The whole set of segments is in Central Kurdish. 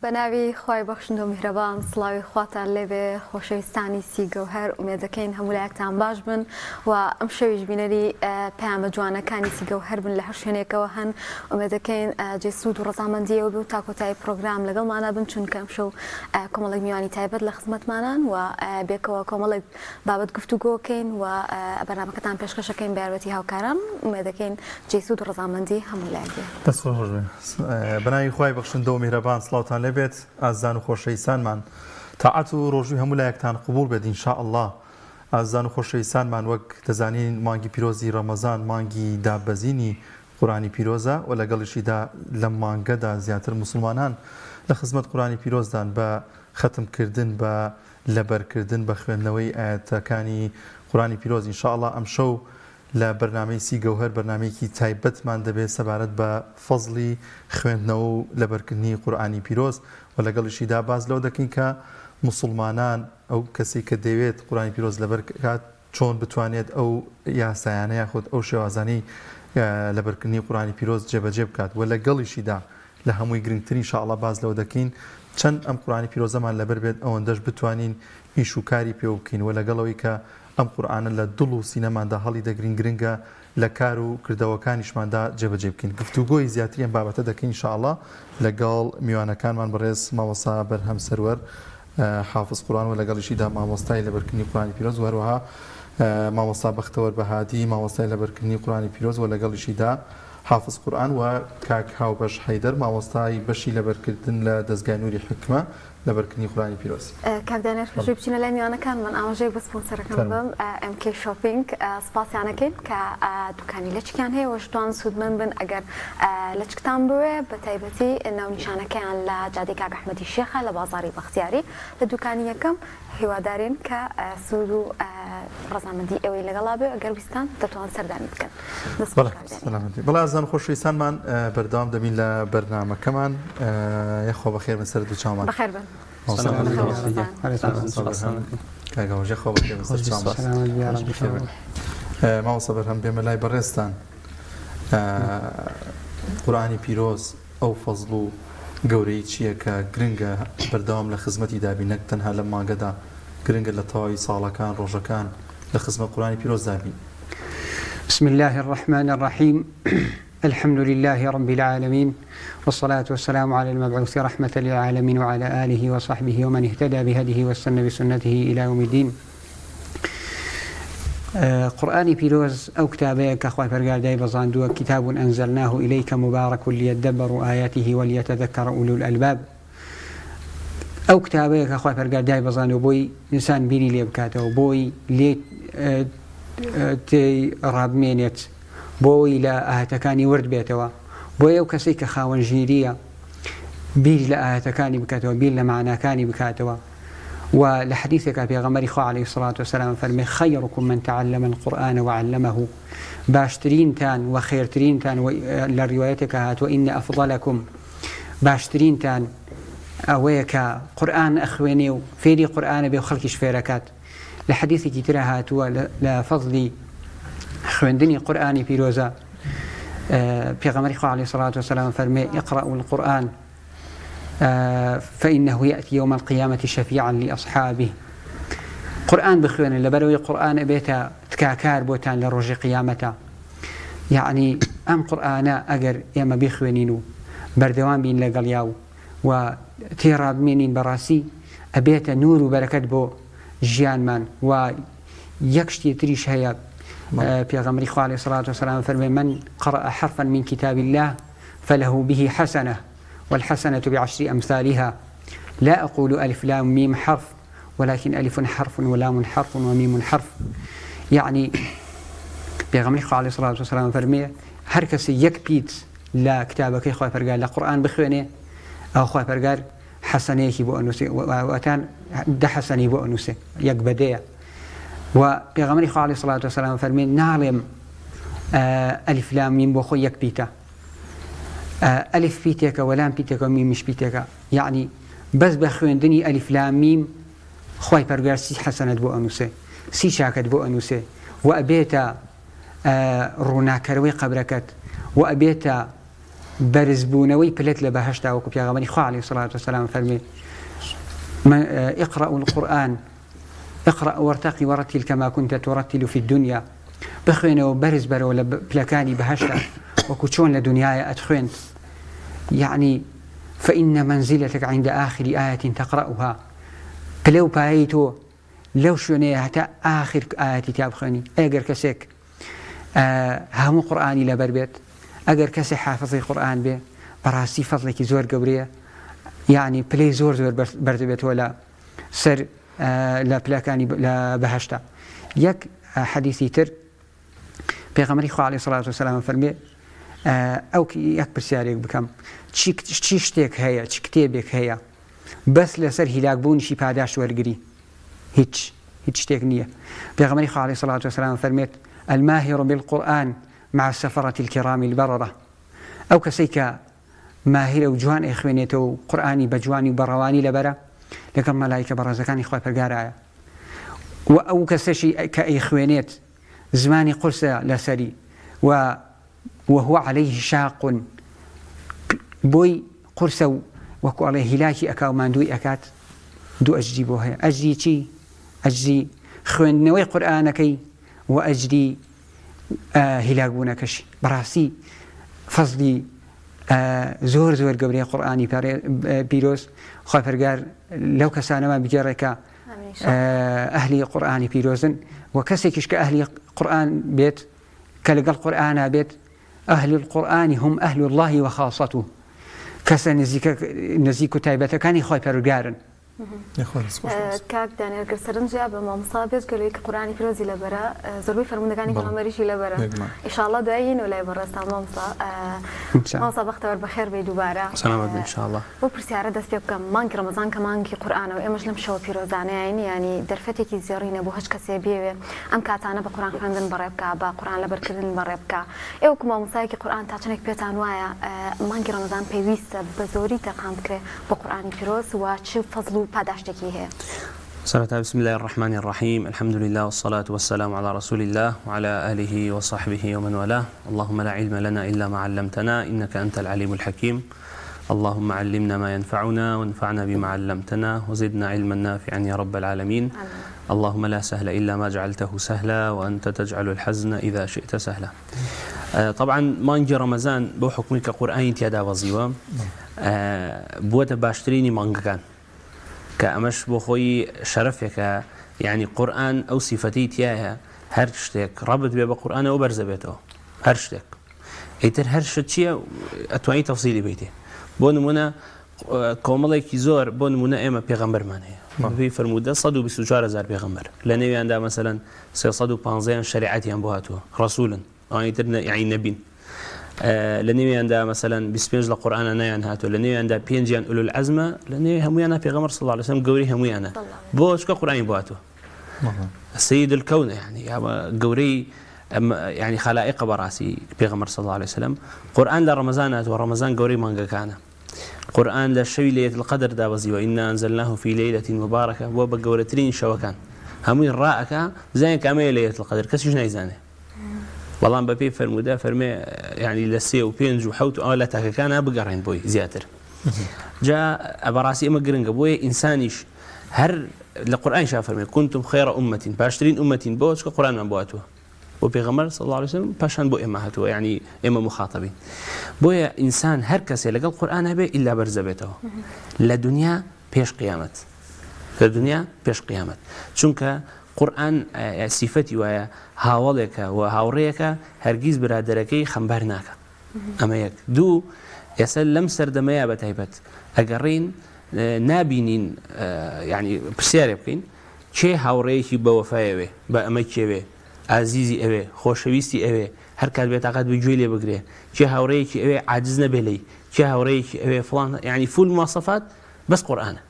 بە ناوی خوای بەخشندە و میهرەبان سڵاوی خواتان لێبێ خۆشەویستانی سی گەوهەر ئومێدەکەین هەموو لایەکتان باش بن و ئەم شەویش بینەری پەیامە جوانەکانی سی گەوهەر بن لە هەر شوێنێکەوە هەن ئومێدەکەین جێ سوود و ڕەزامەندی ئێوە بێ و تا کۆتایی پرۆگرام لەگەڵمانا بن چونکە ئەمشەو کۆمەڵێک میوانی تایبەت لە خزمەتمانان و بێکەوە کۆمەڵێک بابەت گفتوگۆکەین و بەرنامەکەتان پێشکەشەکەین بە یارمەتی هاوکاران ئومێدەکەین جێی سوود و ڕەزامەندی هەموو لایەک بێ. دەست خۆش بێ. بەناوی خوای بەخشندە و میهرەبان سڵاوتان لێ بێت ئازیزان و خۆشەویستانمان تاعەت و ڕۆژووی هەموو لایەکتان قبوڵ بێت ان شاء اللە ئازیزان و خۆشەویستانمان وەک دەزانین مانگی پیرۆزی ڕەمەزان مانگی دابەزینی قورئانی پیرۆزە و لەگەڵیشیدا لەم مانگەدا زیاتر موسڵمانان لە خزمەت قورئانی پیرۆزدان بە خەتم کردن بە لەبەر کردن بە خوێندنەوەی ئایەتەکانی قورئانی پیرۆز ان شاء اللە ئەمشەو لە بەرنامەی سی گەوهەر بەرنامەیەکی تایبەتمان دەبێت سەبارەت بە فەزڵی خوێندنەوە و لەبەرکردنی قورئانی پیرۆز و لەگەڵیشیدا باس لەوە دەکەین کە موسڵمانان ئەو کەسەی کە دەیەوێت قورئانی پیرۆز لەبەر کات چۆن بتوانێت ئەو یاسایانە یاخود ئەو شێوازانەی لەبەرکردنی قورئانی پیرۆز جێبەجێ بکات و لەگەڵیشیدا لە هەمووی گرنگتر ان شاء اللە باس لەوە دەکەین چەند ئەم قورئانی پیرۆزەمان لەبەر بێت ئەوەندەش بتوانین ئیش و کاری پێوە بکەین و لەگەڵ ئەوەی کە ئەم قورئانە لە دڵ و سینەماندا هەڵی دەگرین گرنگە لە کار و کردەوەکانیشماندا جێبەجێ بکەین گفتوگۆی زیاتری ئەم بابەتە دەکەین ان شاء اللە لەگەڵ میوانەکانمان بەڕێز مامۆستا بەرهەم سەروەر حافز قورئان و لەگەڵیشیدا مامۆستای لەبەرکردنی قورئانی پیرۆز و هەروەها مامۆستا بەختەوەر بەهادی مامۆستای لەبەرکردنی قورئانی پیرۆز و لەگەڵیشیدا حافز قورئان و کاک هاوبەش حەیدەر مامۆستای بەشی لەبەرکردن لە دەزگای نوری حیکمە لەبەرکردنی قورئانی پیرۆز. کاک دانیار پێش ئەوەی بچینە لای میوانەکانمان ئاماژەیەک بە سپۆنسەرەکەم بەم MK Shopping سپاسیان ئەکەین کە دوکانی لەچکیان هەیە و شتوان سوودمەند بن ئەگەر لەچکتان بوێ بە تایبەتی ناونیشانەکەیان لە جادەی کاک ئەحمەدی شێخە لە بازاڕی بەختیاری لە دوکانی یەکەم هیوادارین کە سوود و ڕەزامەندی ئێوەی لەگەڵا بێ ئەگەر ویستان دەتوان سەردانی بکەن. دەست خۆش کاک دانیال. سەلامەتی. بەڵێ ئازیزان و خۆشەویستانمان بەردەوام دەبین لە بەرنامەکەمان یەخوا بەخێر بن سەر دوو چاومان. بەخێر بن. مامۆستا بەرهەم کاک هاوژ یەخوا بەخێر بن سەر چاومان. بەخێر بن. مامۆستا بەرهەم بێمە لای بەڕێزتان. قورئانی پیرۆز ئەو فەزڵ و گەورەیی چییە کە گرنگە بەردەوام لە خزمەتیدا بین نەک تەنها لەم مانگەدا گرنگە لە تەواوی ساڵەکان ڕۆژەکان لە خزمەت قورئانی پیرۆزدا بین. بسم اللە الرحمن الرحیم الحمد للە رب العالمین والصلاة والسلام علی المبعوث رحمة للعالمین وعلی آله وصحبه ومن اهتدی بهدیه واستنی بسنته الی یوم الدین قورئانی پیرۆز ئەو کتابەیە کە خوای پەرگار دایبەزاندووە، کتاب انزلناه الیک مبارک لیدبروا آیاته ولیتذکر اولو الالباب، ئەو کتابەیە کە خوای پەرگار دایبەزاندووە بۆی ئینسان بیری لێ بکاتەوە، بۆی لێ تێی ڕابمێنێت، بۆی لە ئایەتەکانی ورد بێتەوە، بۆیە ئەو کەسەی کە خاوەن ژیرییە بیر لە ئایەتەکانی بکاتەوە، بیر لە مەعناکانی بکاتەوە. و لە حەدیثێکا پێغەمبەری خوا علیە الصلوة والسلام فەرمێ خیرکم من تعلم القرآن وعلمه باشترینتان و خێرترینتان و لە ڕیوایەتێکا هاتووە ان افضلکم باشترینتان ئەوەیە کە قورئان ئەخوێنێ و فێری قورئانە بێ و خەڵکیش فێرەکات لە حەدیثێکی ترا هاتووە لە فەضلی خوێندنی قورئانی پیرۆزە پێغەمبەری خوا علیە الصلوة والسلام فەرمێ اقرأوا القرآن فإنه یأتی یوم القیامە شفیعا لأصحابه قورئان بخوێنن لەبەرئەوەی قورئان ئەبێتە تکاکار بۆتان لە ڕۆژی قیامەتا یەعنی ئەم قورئانە ئەگەر ئێمە بیخوێنین و بەردەوام بین لەگەڵیا و و تێڕابمێنین بەڕاستی ئەبێتە نور و بەرەکەت بۆ ژیانمان و یەک شتی تریش هەیە پێغەمبەری خوا علیه الصلاة والسلام فەرمێ من قرأ حرفا من کتاب الله فله به حسنة والحسنة بعشر امثالها لا اقول الف لام میم حرف ولكن الف حرف ولام حرف ومیم حرف یەعنی پێغەمبەری خوا علیه الصلاة والسلام فەرمێ هەر کەسێ یەک پیت لە کتابەکەی خوای پەرگار لە قورئان بخوێنێ ئەو خوای پەرگار حەسەنەیەکی بۆ ئەنووسێ واتان دە حەسەنەی بۆ ئەنووسێ یەک بەدەیە و پێغەمبەری خوا علیه الصلاة والسلام فەرمێ ناڵێم ئەلف لام میم بۆ خۆی یەک پیتە ئەلف پیتێکە وە لام پیتێکە و میمیش پیتێکە یەعنی بەس بە خوێندنی ئەلف لام میم خوای پەروەردگار سی حەسەنەت بۆ ئەنووسێ سی چاکەت بۆ ئەنووسێ و ئەبێتە ڕووناکەرەوەی قەبرەکەت و ئەبێتە. بەرزبوونەوەی پلەت لە بەهەشتا وەکو پێغەمبەری خوا علیه الصلاة والسلام فەرمی من اقرأوا القرآن اقرأ وارتقي ورتل كما كنت ترتل في الدنيا بخوێنەوە بەرز بەرەوە لە پلەکانی بەهەشتا وەکو چۆن لە دنیاە ئەتخوێند یعنی فإن منزلتك عند آخر آية تقرأها پلە و پایەی تۆ لەو شوێنەیە هەتا ئاخر ئایەتی تیا بخوێنی ئەگەر کەسێک هەموو قورئانی لەبەر بێت ئەگەر کەسێ حافظی قورئان بێ بەڕاستی فەزڵێکی زۆر گەورەیە یعنی پلەی زۆر زۆر بەرزبێتەوە لە سەر لە پلەکانی لە بەهشتا یەک حەدیثی تر پێغەمبەری خوا علیه الصلاة والسلام فەرمێ ئەو یەک پرسیارێک بکەم چی چی شتێک هەیە چ کتێبێک هەیە بەس لەسەر هیلاک بوونیشی پاداشت وەرگری هیچ هیچ شتێک نییە پێغەمبەری خوا علیه الصلاة والسلام فەرمێت الماهر بالقرآن مع السفرة الكرام البررة ئەو کەسەی کە ماهرە و جوان ئەیخوێنێتەوە و قورئانی بە جوانی و بە ڕەوانی لەبەرە لەگەڵ مەلایکە بەڕێزەکانی خوای پەرگارایە و ئەو کەسەشی کە ئەیخوێنێت زمانی قورسە لەسەری و وهو علیه شاق بۆی قورسە و وەکو ئەڵێ هیلاکی ئەکا و ماندووی ئەکات دوو ئەجری بۆ هەیە ئەجری چی ئەجری خوێندنەوەی قورئانەکەی و ئەجری هیلاک بوونەکەشی بەڕاستی فەزلی زۆر زۆر گەورەی قورئانی پیرۆز خوای پەرگار لەو کەسانەمان بگێڕێ کە ئەهلی قورئانی پیرۆزن و کەسێکیش کە ئەهلی قورئان بێت کە لەگەڵ قورئانا بێت أهل القرآن هم أهل الله وخاصته کەسە نزیکە نزیک و تایبەتەکانی خۆی پەروگارن. کاک دانیال گەر سەرنجیا بە مامۆستا بێجگە لەوەی کە قورئانی پیرۆزی لەبەرە زۆربەی فەرموودەکانی پێغەمبەریشی لەبەرە ئیشاڵڵا دوایی یەینەوە لای بەڕێزتان مامۆستا مامۆستا بەختەوەر بەخێر بێی دووبارە سەلامەت بن ئینشاڵڵا. بەو پرسیارە دەست پێ بکەم مانگی ڕەمەزان کە مانگی قورئانە و ئێمەش لەم شەوە پیرۆزانەیاین یانی دەرفەتێکی زێڕینە بۆ هەچ کەسێ بیەوێ ئەم کاتانە بە قورئان خوێندن بەڕێ بکا بە قورئان لەبەرکردن بەڕێ بکا ئێوە وەکو مامۆستایەکی قورئان تا چەندێک پێتان وایە مانگی ڕەمەزان پێویستە بە زۆری تەرخان بکرێ بۆ قورئانی پیرۆز و چ فەزڵ و پاداشتێکی هەیە؟ سەرەتا بسم اللە الرحمن الرحیم الحمد للە والصلاة والسلام علی رسول اللە وعلی آله وصحبه ومن والاه اللهم لا علم لنا إلا ما علمتنا إنك أنت العليم الحكيم اللهم علمنا ما ينفعنا وانفعنا بما علمتنا وزدنا علما نافعا يا رب العالمين اللهم لا سهل إلا ما جعلته سهلا وأنت تجعل الحزن إذا شئت سهلا طبعا مانگی ڕەمەزان بۆ حکومی کە قورئانی تیادا بەزیوە بووەتە باشترینی مانگەکان کە ئەمەش بۆ خۆی شەرەفێکە یعنی قورئان ئەو سیفەتی تایە هەر شتێک ڕەبت بێ بە قورئانەوە بەرزە بێتەوە هەر شتێک ئیتر هەر شت چییە ئەتوانی تەفسیلی بیتێ بۆ نمونە کۆمەڵێکی زۆر بۆ نمونە ئێمە پێغەمبەرمان هەیە بەپێی فەرموودە 124 هزار پێغەمبەر لە نێویاندا مەسەلەن 315 یان شەریعەتیان بۆ هاتووە ڕەسوولن ئەوانی تر یعنی نەبین لە نێویاندا مەسەلەن 25 لە قورئانە نایان هاتووە لە نێویاندا پێنجیان ئولول عەزمە لە نێوی هەمویانە پێغەمبەر صلی الله علیه وسلم گەورەی هەمویانە بۆ چکە قورئانی بۆ هاتووە سید الكون یعنی گەورەی یعنی خەلائقە بەڕاستی پێغەمبەر صلی الله علیه وسلم قورئان لە ڕەمەزان هاتووە ڕەمەزان گەورەی مانگەکانە قورئان لە شەوی لەیلەت القدر دابەزیوە، انا انزلناه فی لیلە مبارکە، بووە بە گەورەترین شەوەکان، هەمووی ڕائەکا بزانێ کە ئەمەیە لەیلەت القدر کەسیش نایزانێ، بەڵام بەپێی فەرموودە فەرمێ یعنی لە سێ و پێنج و حەوت و ئەوە لە تاکەکانە بگەڕێن بۆی زیاتر. جا بەڕاستی ئەمە گرنگە بۆیە ئینسانیش هەر لە قورئانیشا فەرمێ کنتم خیر امة باشترین ئومەتین بۆ چکە قورئانمان بۆ هاتووە. بۆ پێغەمبەر صلی اللە علیە وسلم پاشان بۆ ئێمە هاتووە یعنی ئێمە مخاتەبین بۆیە ئینسان هەر کەسێ لەگەڵ قورئان هەبێ ئیلا بەرز دەبێتەوە لە دنیا پێش قیامەت لە دنیا پێش قیامەت چونکە قورئان سیفەتی وایە هاوڵێکە و هاوڕێیەکە هەرگیز برادەرەکەی خەمبار ناکە ئەمە یەک دوو ئێستا لەم سەردەمەیە بە تایبەت ئەگەڕین نابینین یعنی پرسیارێ بکەین کێ هاوڕێیەکی بەوەفای ئەوێ، بە ئەمەکی ئەوێ، ئازیزی ئەوێ، خۆشەویستی ئەوێ، هەر کات بێتاقەت بووی گوێی لێ بگرێ، کێ هاوڕێیەکی ئەوێ عاجز نەبێ لێی، کێ هاوڕێیەکی ئەوێ فڵان، یەعنی فول مواسەفات بەس قورئانە.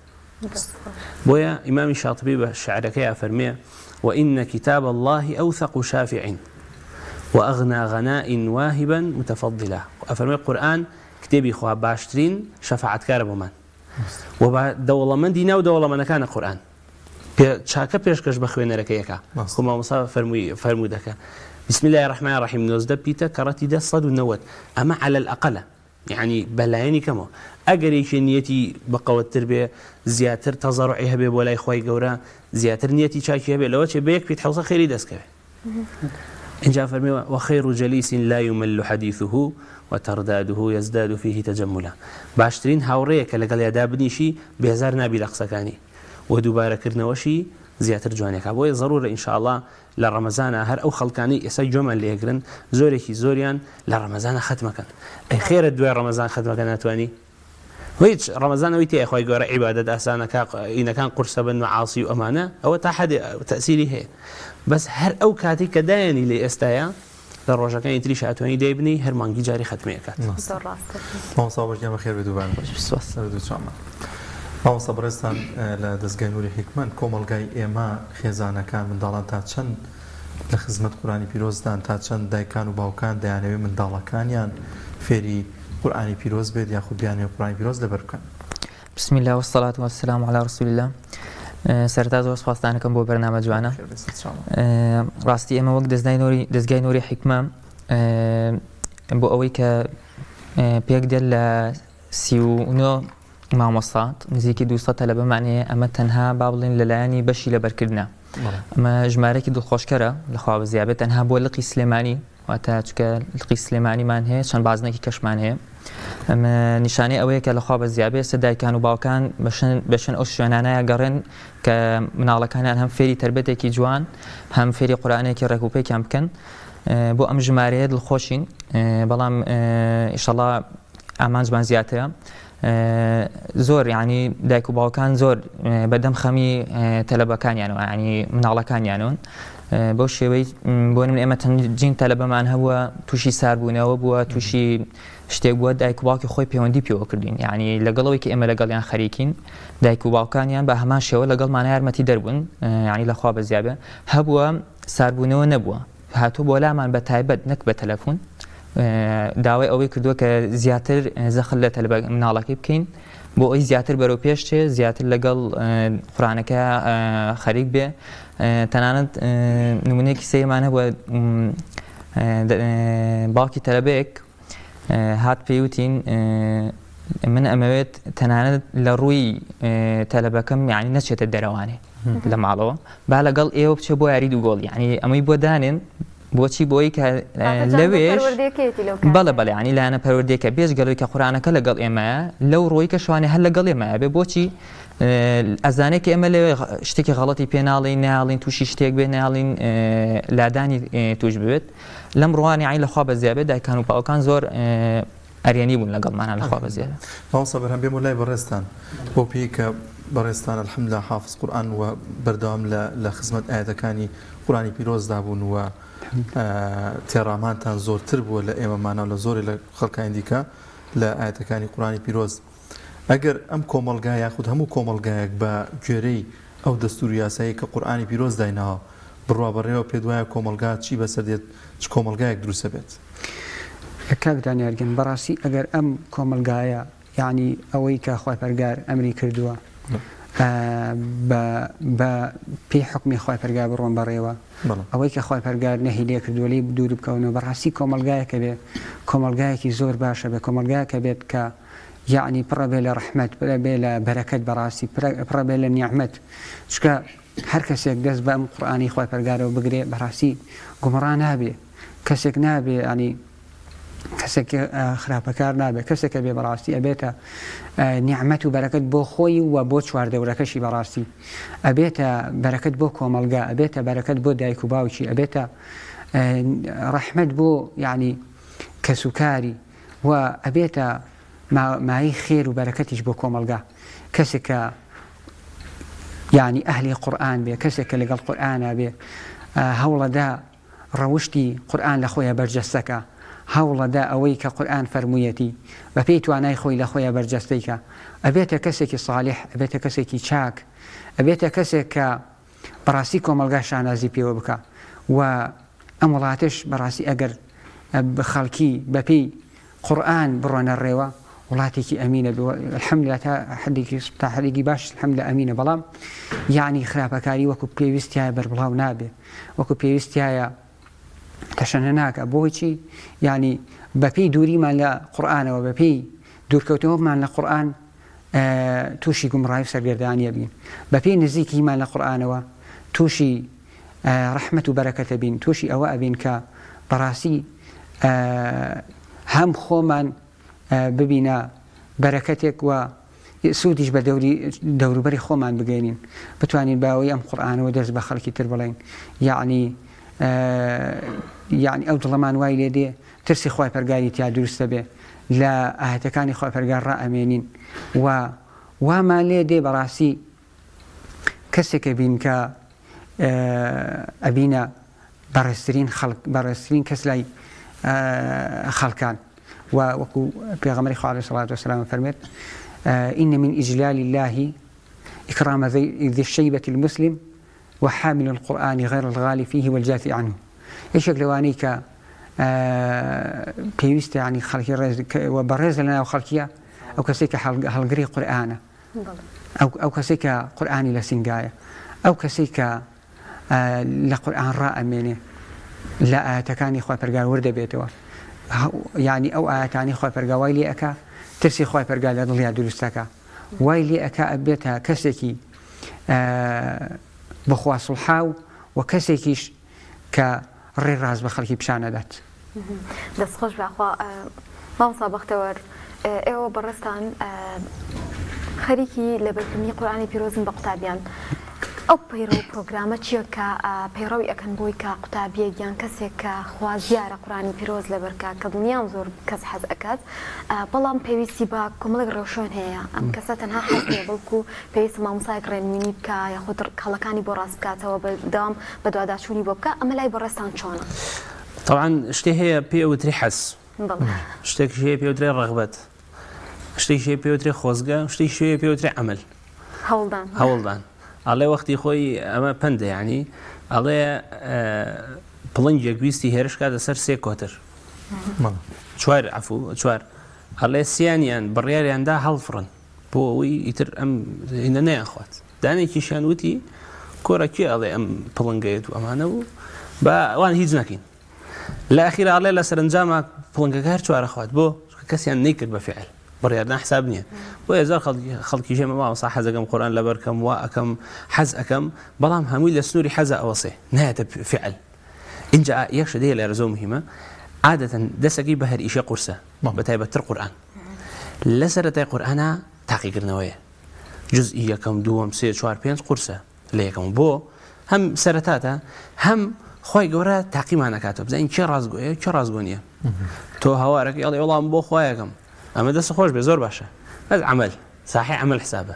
بۆیە ئیمامی شاتبی بە شعرەکەی ئەفەرمێ، وإن کتاب اللە أوثق شافع وأغنى غناء واهبا متفضلا، ئەفەرمێ قورئان کتێبی خوا باشترین شەفاعەتکارە بۆمان و بە دەوڵەمەندی ناو دەوڵەمەنەکانە قورئان. پێ چاکە پێشکەش بە خوێنەرەکەی ئەکا خۆ مامۆستا فەرمووی فەرموودەکە بسم الله الرحمن الرحیم 19 پیتە کەڕەتی دە 190 ئەمە علی الاقل. یەعنی بە لایەنی کەمەوە ئەگەر یەکێ نیەتی بەقەوەتتر بێ زیاتر تەزەڕوعی هەبێ بۆ لای خوای گەورە زیاتر نیەتی چاکی هەبێ لەوە چێ بە یەک پیت حەوسە خێری دەست کەوێ. ئینجا فەرمی وخير جليس لا يمل حديثه وترداده يزداد فيه تجملا باشترین هاوڕێیە کە لەگەڵیا دابنیشی بێزار نابی لە قسەکانی و دووبارەکردنەوەشی زیاتر جوانێکا بۆیە زەرورە ان شاء اللە لە ڕەمەزانا هەر ئەو خەڵکانەی ئێستا گوێمان لێگرن زۆرێکی زۆریان لە ڕەمەزانا خەتمەکەن ئەی خێرە دوای ڕەمەزان خەتمەکە ناتوانی هیچ ڕەمەزان ئەوی تێ خوای گەورە عیبادەت ئاسانەکە ئینەکان قورسە بن معاصی و ئەمانە ئەوە تا حدێ تەسیری هەیە بەس هەر ئەو کاتی کە دایانی لێ ئێستاە لە ڕۆژەکانی تریش ئەتوانی دایبنی هەر مانگی جاری خەتمەکات. زۆر ڕاستە. مامۆستا بەرگیان بەخێر بێ دووبارە. سپاس. سەر دوو چاومان. مامۆستا بەڕێزتان لە دەزگای نوری حیکمەن کۆمەڵگای ئێمە خێزانەکان منداڵان تا چەند لە خزمەت قورئانی پیرۆزدان تا چەند دایکان و باوکان دەیانەوێ منداڵەکانیان فێری قورئانی پیرۆز بێت یاخود بیانەوێ قورئانی پیرۆز لەبەر بکەن؟ بسم اللە والصلاة والسلام علی رسول اللە سەرەتا زۆر سپاستان ئەکەم بۆ بەرنامە جوانە ڕاستی ئێمە وەک دەزگای نوری دەزگای نوری حیکمە بۆ ئەوەی کە پێک دێت لە 39 مامۆستا نزیکی 200 تەلەبەمان هەیە ئەمە تەنها با بڵێن لەلایەنی بەشی لەبەرکردە ئەمە ژمارەکی دڵخۆشکەرە لەخوا بەزیابێت تەنها بۆ لقی سلێمانی واتە چونکە لقی سلێمانیمان هەیە چەند بازنێکی کەشمان هەیە ئەمە نیشانەی ئەوەیە کە لەخوا بەزیابێ ئێستا دایکان و باوکان بەشن بەشن ئەو شوێنانە گەڕێن کە مناڵەکانیان هەم فێری تربەتێکی جوان هەم فێری قورئانێکی ڕێک و پێکیان بکەن بۆ ئەم ژمارەیە دڵخۆشین بەڵام ئیشەڵا ئامانجمان زیاترە زۆر یعنی دایک و باوکان زۆر بەدەم خەمی تەلەبەکانیانەوە ینی مناڵەکانیانەوەن بەو شێوەی بۆ من ئێمە چەندین تەلەبەمان هەبووە تووشی ساربوونەوە بووە تووشی شتێک بووە دایک و باوکی خۆی پەیوەندی پێوە کردین یعنی لەگەڵەوەی کە ئێمە لەگەڵیان خەریکین دایک و باوکانیان بە هەمان شێوە لەگەڵمان یارمەتی دەربوون یعنی لەخوا بەزیابێ هەبووە ساربوونەوە نەبووە هاتوو بۆ لامان بە تایبەت نەک بە تەلەفون داوای ئەوەی کردووە کە زیاتر زەخل لە تەلبە مناڵەکەی بکەین بۆ ئەوی زیاتر بەرەو پێش چێ زیاتر لەگەڵ قورانەکە خەریک بێ تەنانەت نمونەیەکی سەیرمان هەبووە باوکی تەلەبەیەک هات پێی وتین من ئەمەوێت تەنانەت لە ڕووی تەلەبەکەم یعنی نەچێتە دەرەوانێ لە ماڵەوە با لەگەڵ ئێوە بچێ بۆ یاری دوو گۆڵ یعنی ئەمەی بۆ دانێن بۆچی بۆی کە لەوێش بەڵێ بەڵێ ینی لایەنە پەروەردەکە بێجگەلەوەی کە قورانەکە لەگەڵ ئێمەیە لەو ڕۆی کە شوانێ هەر لەگەڵ ئێمەیە بێ بۆچی ئەزانێت کە ئێمە لەوێ شتێکی غەڵەتی پێ ناڵین ناڵین تووشی شتێک بێ ناڵین لادانی توش ببێت لەم ڕوانی عین لەخوا بەزیابێت دایکان و باوکان زۆر ئەرێنی بوون لەگەڵمانە لەخوا بەزیابێت. مامۆستا بەرهەم بێمەوە لای بەڕێزتان بەو پێی کە بەڕێزتان الحمدللە حافظ قورئان و بەردەوام لە لە خزمەت ئایەتەکانی قورئانی پیرۆزدا بوون و تێڕامانتان زۆرتر بووە لە ئێمەمانە و لە زۆرێ لە خەڵکانی دیکە لە ئایەتەکانی قورئانی پیرۆز ئەگەر ئەم کۆمەڵگا یاخود هەموو کۆمەڵگایەک بە گوێرەی ئەو دەستور و یاسایەی کە قورئانی پیرۆز دایناوە بڕوا بەڕێوە پێت وایە کۆمەڵگا چی بەسەر دێت چ کۆمەڵگایەک دروست ئەبێت؟ کاک دانیار گیان بەڕاستی ئەگەر ئەم کۆمەڵگایە یەعنی ئەوەی کە خوای پەرگار ئەمری کردووە بە بە پێی حوکمی خوای پەرگار بڕۆن بەڕێوە ئەوەی کە خوای پەرگار نەهی لێ کردووە لێی دوور بکەونەوە بەڕاستی کۆمەڵگایەکە بێ کۆمەڵگایەکی زۆر باشە بێ کۆمەڵگایەکە بێت کە یەعنی پڕە بێ لە ڕەحمەت پرە بێ لە بەرەکەت بەڕاستی پڕە بێ لە نیعمەت چونکە هەر کەسێک دەست بە ئەم قورئانی خوای پەرگارەوە بگرێ بەڕاستی گومڕا نابێ کەسێک نابێ ینی کەسێک خراپەکار نابێت کەسێکە بێ بەڕاستی ئەبێتە نیعممەت و بەرەکەت بۆ خۆی و بۆ چواردەورەکەشی بەڕاستی ئەبێتە بەرەکەت بۆ کۆمەلگا ئەبێتە بەرەکەت بۆ دایک و باوکی ئەبێتە ڕەحمەت بۆ یعنی کەسوکاری و ئەبێتە مایەی خێر و بەرەکەتیش بۆ کۆمەڵگا کەسێک کە یعنی ئەهلی قورئان بێ کەسێک کە لەگەڵ قورئانا بێ هەوڵەدا ڕەوشتی قورئان لە خۆیە بەرجەستەکە هەوڵەدا ئەوەی کە قورئان فەرموویەتی بەپێی توانای خۆی لە خۆیە بەرجەستەی کە ئەبێتە کەسێکی صالح ئەبێتە کەسێکی چاک ئەبێتە کەسێک کە بەڕاستی کۆمەڵگا شانازی پێوە بکا و ئەم وڵاتەش بەڕاستی ئەگەر خەڵکی بەپێی قورئان بڕۆنە ڕێوە وڵاتێکی ئەمینە الحمدلله تا حدێکی تا حدێکی باش الحمدلله ئەمینە بەڵام یعنی خراپەکاری وەکو پێویستیایە بەربڵاو نابێ وەکو پێویستیایە تەشەنە ناکە بۆچی یعنی بەپێی دووریمان لە قورئانەوە بەپێی دوورکەوتنەوەمان لە قورئان تووشی گومڕایی و سەرگەردانی ئەبین، بەپێی نزیکیمان لە قورئانەوە تووشی ڕەحمەت و بەرەکەت ئەبین، تووشی ئەوە ئەبین کە بەڕاستی هەم خۆمان ببینە بەرەکەتێک و سوودیش بە دەوری دەوروبەری خۆمان بگەینین، بتوانین بە ئەوەی ئەم قورئانەوە دەرس بە خەڵکی تر بڵێین، یەعنی یەعنی ئەو دڵەمان وای لێ دێ ترسی خوای پەرگاری تیا دروست دەبێ لە ئایەتەکانی خوای پەرگار ڕائەمێنین و وامان لێ دێ بەڕاستی کەسێک ئەبین کە ئەبینە بەڕێزترین خەڵک بەڕێزترین کەس لای خەڵکان و وەکو پێغەمبەری خوا علیه الصلاة والسلام فەرمێت إن من إجلال الله إكرام ذي الشيبة المسلم وحامل القرآن غير الغالي فيه والجافي عنه یەکێک لەوانەی کە پێویستە یعنی خەڵکی ڕێز و بەڕێز لە ناو خەڵکیە ئەو کەسێک کە هەڵگری قورئانە ئەو کەسێک کە قورئانی لە سینگایە ئەو کەسێک کە لە قورئان ڕائەمێنێ لە ئاەتەکانی خۆی پەرگار وردەبێتەوە یعنی ئەو ئاەتانی خۆی پەرگاوای لێ ئەک ترسی خۆی پەرگا لە دڵیا دروستەکە وای لێ ئەکا ئەبێتە کەسێکی بەخوا سوڵحاو و کەسێکیش کە ڕێی ڕاست بە خەڵکی پیشان ئەدات. دەست خۆش بێ یاخوا مامۆستا بەختەوەر ئێوە بەڕێزتان خەریکی لەبەرکردنی قورئانی پیرۆزن بە قوتابیان ئەو پەیڕەو پرۆگرامە چییە کە پەیڕەوی ئەکەن بۆی کە قوتابیەک یان کەسێک کە خوازیارە قورئانی پیرۆز لەبەرکا کە دڵنیام زۆر کەس حەز ئەکات بەڵام پێویستی بە کۆمەڵێک ڕێوشوێن هەیە، ئەم کەسە تەنها حەز نییە بەڵکو پێویستە مامۆستایەک ڕێنوینی بکا یاخود هەڵەکانی بۆ ڕاست بکاتەوە بەردەوام بەدواداچوونی بۆ بکا، ئەمە لای بەڕێزتان چۆنە؟ تەبعەن شتێ هەیە پێی ئەوترێ حەز، شتێکیش هەیە پێی ئەوترێ ڕەغبەت، شتێکیش هەیە پێی ئەوترێ خۆزگە، شتێکیش هەیە پێی ئەوترێ عەمەل. هەوڵدان. هەوڵدان. ئەڵێ وەختی خۆی ئەمە پەندە یانی ئەڵێ پڵنگێک ویستی هێرش کاتە سەر سێ کۆتر. چوار عەفو چوار ئەڵێ سیانیان بڕیاریان دا هەڵفڕن بۆ ئەوەی ئیتر ئەم هینە نەیانخوات دانێکیشیان وتی کۆرە کێ ئەڵێ ئەم پڵنگەیەت و ئەمانە و با ئەوان هیچ نەکەین لە ئەخیرا ئەڵێ لە سەرنجاما پڵنگەکە هەر چوارە خوات بۆ کەسیان نەیکرد بە فعل بڕیاردان حساب نییە بۆیە زۆر خەڵکی ژێمە مامۆستا حەزەکەم قورئان لەبەرکەم وا ئەکەم حەز ئەکەم بەڵام هەمووی لە سنووری حەزە ئەوەسێ نایەتە فعل ئینجا یەک شت هەیە لێرە زۆر مهمە عادەتەن دەسەکەی بە هەر ئیشێ قورسە بە تایبەتتر قورئان لە سەرەتای قورئانا تاقیکردنەوەیە جزئی یەکەم دووەم سێ چوار پێنج قورسە لە یەکەم بۆ هەم سەرەتاتە هەم خی گەورە تاقیمانەکاتەوە بزانین کێ ڕاستگۆیە کێ ڕاستگۆ نییە تۆ هاوارەکەی ئەڵێ وەڵام بۆ خوایەکەم ئەمە دەست خۆش بێ زۆر باشە بەس عمل ساحەی عەمەل حسابە.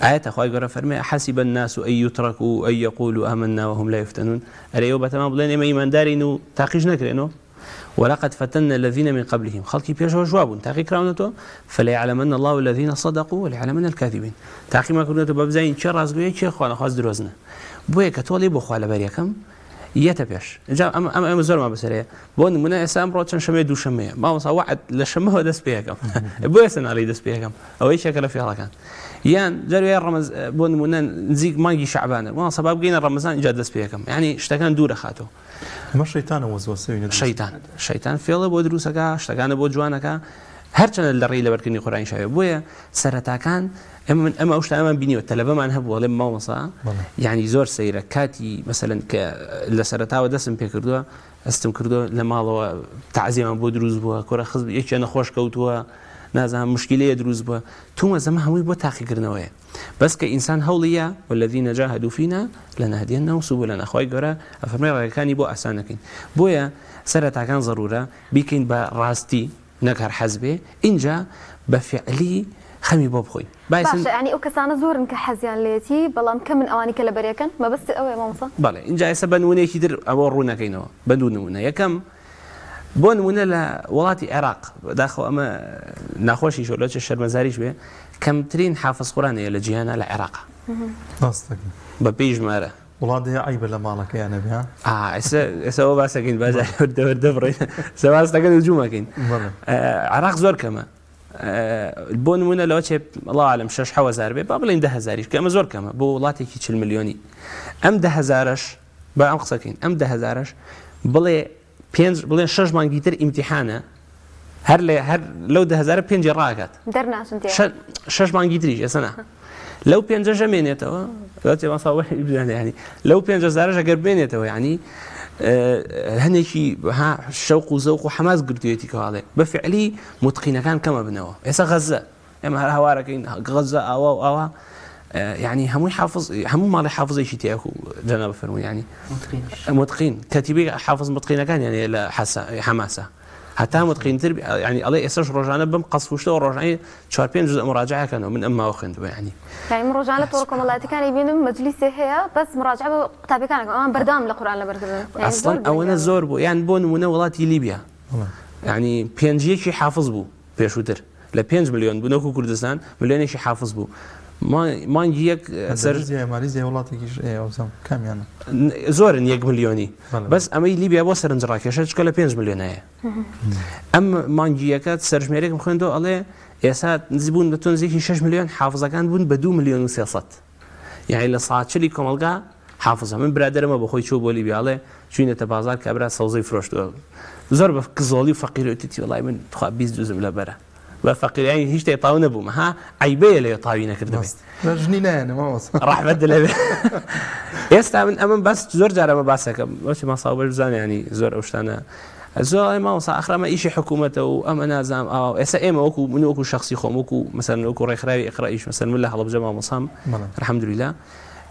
ئایەتە خوای گەورە فەرمووی احسب الناس ان یترکوا ان یقولوا آمنا وهم لا یفتنون ئەرێ ئێوە بەتەما بڵێن ئێمە ئیماندارین و تاقیش نەکرێنەوە ولقد فتنا الذين من قبلهم خەڵکی پێشەوەش وابوون تاقی کراونەتەوە فليعلمن الله الذين صدقوا وليعلمن الكاذبين تاقیمان کردوونەتەوە بە بزانین کێ ڕاستگۆیە کێ خوانەخواست درۆزنە بۆیە کە تۆڵی بۆ خوا لەبەر یەکەم یەتە پێش جا ئەمە ئەمە ئەمە زۆرمان بەسەرەیە بۆ نمونە ئێستا ئەمڕۆ چەند شەمەیە دوو شەمەیە مامۆستا وەعد لە شەمەوە دەست پێ ئەکەم بۆ ئێستا ناڵێی دەست پێ ئەکەم ئەوە یەکێکە لە فێڵەکان یان جار وایە ڕەمەز بۆ نمونە نزیک مانگی شەعبانە مامۆستا با بگەینە ڕەمەزان ئینجا دەست پێ ئەکەم یعنی شتەکان دوورە خاتەوە ئەمە شەیتانە وەسوەسەی نە شەیتان شەیتان فێڵە بۆ دروستەکە شتەکانە بۆ جوانەکە هەرچەندە لە ڕێی لەبەرکردنی قورئانی شاوێ بۆیە سەرەتاکان ئێمە من ئەمە ئەو شتانەمان بینیوە تەلەبەمان هەبوو ئەڵێ مامۆستا یعنی زۆر سەیرە کاتی مەسەلەن کە لە سەرەتاوە دەستم پێکردووە ئەستم کردووە لە ماڵەوە تعزیمان بۆ دروست بووە کۆرە خزم یەکێ نەخۆش کەوتووە نازانم مشکلەیە دروست بووە تومە زەمە هەمووی بۆ تاقیکردنەوەیە بەس کە ئینسان هەوڵیە والذین جاهدوا فینا لنهدینهم سبلنا خوای گەورە ئەفەرمێ ڕێگەکانی بۆ ئاسان دەکەین بۆیە سەرەتاکان زەرورە بیکەین بە ڕاستی نەک هەر حەز بێ ئینجا بە فیعلی خەمی بۆ بخۆین باشە یانی ئەو کەسانە زۆرن کە حەزیان لێیەتی بەڵام کەمن ئەوانی کە لەبەرێکەن مەبەستت ئەوەیە مامۆستا؟ بەڵێ ئینجا ئێستا بە نمونەیەکی تر ئەوە ڕوونەکەینەوە بە دوو نمونە یەکەم بۆ نمونە لە وڵاتی عێراق بەداخەوە ئەمە ناخۆشیشە لەو چێ شەرمەزاریش بێ کەمترین حافز قورئان هەیە لە جیهانا لە عێراق ڕاستەکەی بە پێی ژمارە وڵا دەیە عەیبە لە ماڵەکەیان نەبێ ها؟ ئا ئێستا ئێستا ئەوە باس ئەکەین با جارێ وردە وردە بڕۆین ئێستا باس دەکەن هجوم ئەکەین عێراق زۆر کەمە بۆ نمونە لەوە چێ الله عالم شەش حەوە هەزار بێ با بڵێین 10000یش کە ئەمە زۆر کەمە بۆ وڵاتێکی 40 ملیۆنی ئەم ده هەزارەش با ئەم قسەکەین ئەم ده هەزارەش بڵێ پێنج بڵێن شەش مانگی تر ئیمتیحانە. هەر لە هەر لەو 10000 پێنجی ڕاکات دەرناچن تێ شەش مانگی تریش ئێستا نا لەو پێنجەشە مێنێتەوە ینی لەو پێنج هەزارەش ئەگەر بمێنێتەوە ینی هەنێکی ها شەوق و زەوق و حەماس گرتوێتی کەواڵێ بە فعلی متقینەکان کەمە بنەوە ئێستا غەزە ئێمە هەر هاوارەکەین غەزە ئاوا و ئاوا یعنی هەمووی حافظ هەموو ماڵی حافظێکی تێکو جەناب فەرموو ینی متقین کەتیبی حافظ متقینەکان یعنی لە حەماسە هەتا متقینتر یعنی ئەڵێ ئێستاش ڕۆژانە بەم قەسف و شتەوە ڕۆژانی چوار پێنج جوزء مراجعە کەنەوە من ئەم ماوە خوێندووە یعنی. یعنی من ڕۆژانە تۆڕە کۆمەڵایەتیەکانی بینم مەجلیسێ هەیە بەس مراجعە بۆ قوتابیەکان ئەکەم ئەوان بەردەوام لە قورئان لەبەرکردن یعنی زۆر ئەسڵەن ئەوەنە زۆر بوو یان بۆ نمونە وڵاتی لیبیا یعنی پێنج یەکی حافظ بوو پێشووتر لە پێنج ملیۆن بوو نەکو کوردستان ملیۆنێکی حافظ بوو مانگی یەک سەر مالیزیا وڵاتێکیش کامیانە زۆرن یەک ملیۆنی بەس ئەمەی لیبیا بۆ سەرنج ڕاکێشە چکە لە پێنج ملیۆنایە ئەم مانگی یەکە سەرژمێرێکم خوێندەوە ئەڵێ ئێستا نزیک بوون بە تۆ نزیکی 6 ملیۆن حافظەکان بوون بە 2 ملیۆن و 300 یعنی لە ساچلی کۆمەلگا حافظە من برادەرمە بەخۆی چوو بۆ لیبیا ئەڵێ چوینەتە بازار کابرا سەوزەی فرۆشتووە زۆر بە کزۆڵی و فەقیری وتیتی وەڵای من تخوا 20 جوزم لەبەرە بە فەقیرانی هیچ شتێک تاو نەبووم ها عیبەیە لەوێ تاوی نەکردبێ ژنی نایەنە مامۆستا ڕەحمەت لەوێ ئێستا من ئەمە بەس زۆر جار ئەمە باسەکەم بەچی ماساو بەش بزانێ ینی زۆر ئەو شتانە زۆر ئەڵێ مامۆستا ئاخر ئەمە ئیشی حکوومەتە و ئەمە نازانم ئاوا ئێستا ئێمە وەکو من وەکو شخصی خۆم وەکو مەسەن وەکو ڕێکخراوی ئیقرائیش مەسەن من لە هەڵەبجە مامۆسام الحمدلله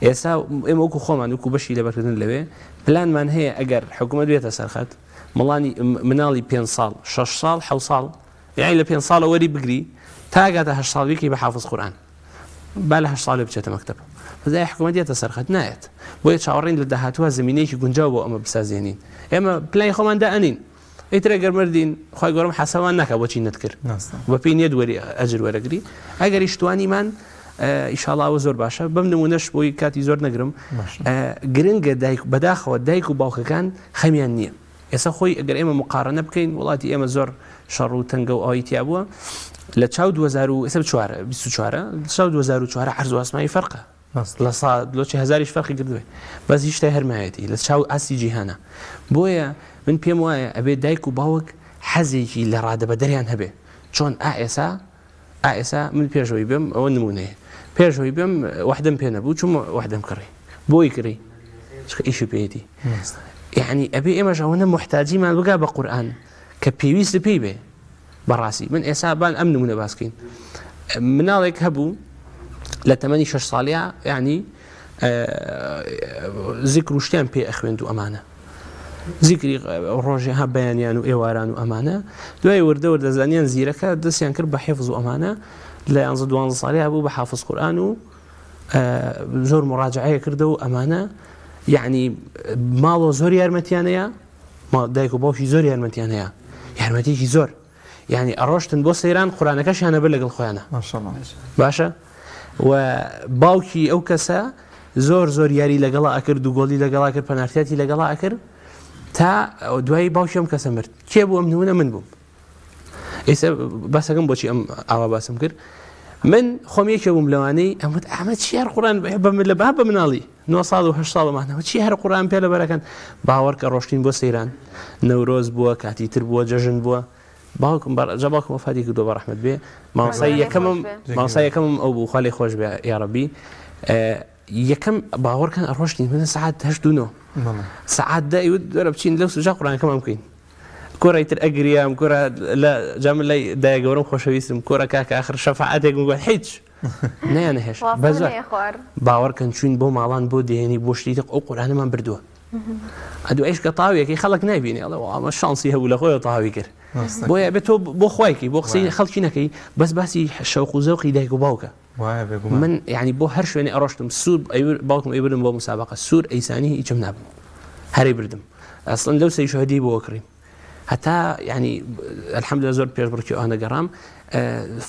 ئێستا ئێمە وەکو خۆمان وەکو بەشی لەبەرکردن لەوێ پلانمان هەیە ئەگەر حکوومەت بێتە سەرخەت مڵانی مناڵی پێ ساڵ 6 ساڵ حە ساڵ یعنی لە پێ ساڵە وەری بگری تاگاتە هە ساڵ بیکەی بە حافظ قورآن با لە هە ساڵێ بچێتە مەکتب بەزای حکوومەت دێتە سەرخەت نایەت بۆیە چاوەڕێین لە داهاتووە زمینەیەکی گونجاو بۆ ئەمە بسازێنین ئێمە پلانی خۆمان دائەنین ئیتر ئەگەر مردین خوای گەورەم حەسەمان ناکا بۆچی نەتکرد بەپێی نیەت وەری ئەجر وەرەگری ئەگەریش توانیمان ئیشاڵا ئەوە زۆر باشە بەم نمونەش بۆی کاتی زۆر نەگرم گرنگە دایک بەداخەوە دایک و باوکەکان خەمیان نییە ئێستا خۆی ئەگەر ئێمە مقارنە بکەین وڵاتی ئێمە زۆر شەڕ و تەنگە و ئەوەی تیا بووە لە چاو 2024 24 چاو 2004 عرض و ئاسمانی فەرقە لە سا لۆچی هەزاریش فەرقی کردبێ بەس هیشتای هەر مایەتی لە چاو ئاستی جیهانە بۆیە من پێم وایە ئەبێ دایک و باوک حەزێکی لە ڕادەبەدەریان هەبێ چۆن ئا ئێسا ئا ئێسا من پێشەوەی بێم ئەوە نمونەیە پێشەوەی بێم وەحدەم پێ نەبوو چوم وەحدەم کڕی بۆی کڕی چکە ئیشی پێیەتی یعنی ئەبێ ئێمەش ئەوەنە محتاجیمان بگا بە قورئان کە پێویست پێی بێ بەڕاستی من ئێسا بان ئەم نمونە باسکەین مناڵێک هەبوو لە تەمەنی شش ساڵیا ینی زیکر و شتیان پێ ئەخوێند و ئەمانە زیکری ڕۆژێ ها بەیانیان و ئێواران و ئەمانە دوای وردە وردە زانیان زیرەکە دەستیان کرد بە حفظ و ئەمانە لە یانزە دوانزە ساڵیا بوو بە حافظ قورآن و زۆر مڕاجعەیە کردە و ئەمانە یعنی ماڵەوە زۆر یارمەتیانەیە دایک و باوکی زۆر یارمەتیان هەیە یارمەتیکی زۆر یعنی ئەڕۆشتن بۆ سەیران قورانەکەشیانە بەر لەگەڵ خۆیانە باشە و باوکی ئەو کەسە زۆر زۆر یاری لەگەڵا ئەکرد و گۆڵی لەگەڵا کرد پەنارتیاتی لەگەڵا ئەکرد تا دوایی باوکی ئەم کەسە مرد کێ بوو ئەم نمونە من بووم ئێستا باسەکەم بۆچی ئەم ئاوا باسم کرد من خۆم یەکێ بووم لەوانەی ئەمت ئەمە چی هەر قوران بە لە با بە مناڵی 9 ساڵ و 8 ساڵمانەوە چی هەر قوران پێ لەبەرەکەن باوەڕکە ڕۆشتین بۆ سەیران نەورۆز بووە کاتی تر بووە جەژن بووە باوکم بەر جا باوکم وەفاتی کردووە بە ڕەحمەت بێ مامۆستای یەکەمم مامۆستای یەکەمم ئەو بوو خوا لێی خۆش بێ یاڕەبی یەکەم باوەڕکەن ئەڕۆشتین من سەعات هەشت و نۆ سەعات دە ئەیوت وەرە بچین لەو سوجا قورانەکەمان بکەین کۆرە ئیتر ئەگریام کۆرە لە جا من لای دایە گەورەم خۆشەویستم کۆرە کاکە ئاخر شەفاعەتێکم گوت هیچ نەیانهێشت واسطە بەزۆر نەیەخوارد. باوەڕکەن چوین بۆ ماڵان بۆ دێنی بۆ شتی تر ئەو قورئانەمان بردووە ئەدوایش کە تاویەکەی خەڵک نایبینێ ئەڵێ وا ئەمە شانسی هەبوو لە خۆیەوە تاوی کرد بۆیە ئەبێ تۆ بۆ خوای کەی بۆ قسەی خەڵکی نەکەی بەس باسی شەوق و زەوقی دایک و باوکە وایە بێگومان من یعنی بۆ هەر شوێنێ ئەڕۆشتم سوور باوکم ئەیبردم بۆ مسابقە سوور ئەیزانی هیچم نابوو هەرەی بردم ئەسڵەن لەو سەریشە هەدیەی بۆ کڕیم هەتا یعنی الحمدلله زۆر پێشبڕکی ئەوانە گەڕام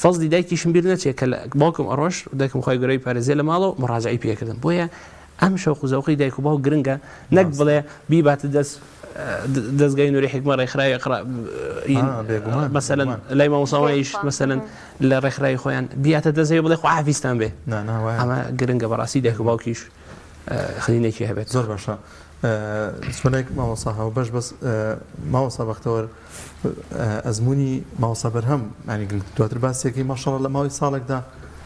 فەزلی دایکیشم بیر نەچێت کە باوکم ئەڕۆش دایکم خۆی گەورەی پارێزێ لە ماڵەوە مڕاجعی پێکردم بۆیە ئەم شەوق و زەوقی دایک و باوک گرنگە نەک بڵێ بیباتە دەست دەستگای نوری حیکمە ڕێکخراوی اقرا مەسەلەن لای مامۆساوانیش مەسەلەن لە ڕێکخراوی خۆیان بیاتە دەستەوە بڵێ خواحافیزتان بێ ئەمە گرنگە بەڕاستی دایک و باوکیش خزینێکی هەبێت زۆر باشە. بچمە لای مامۆستا هاوبەش بەس مامۆستا بەختەوەر ئەزمموی مامۆستا بەرهەم ینی دواتر باسێکی ماشەڵە لە ماوەی ساڵێکدا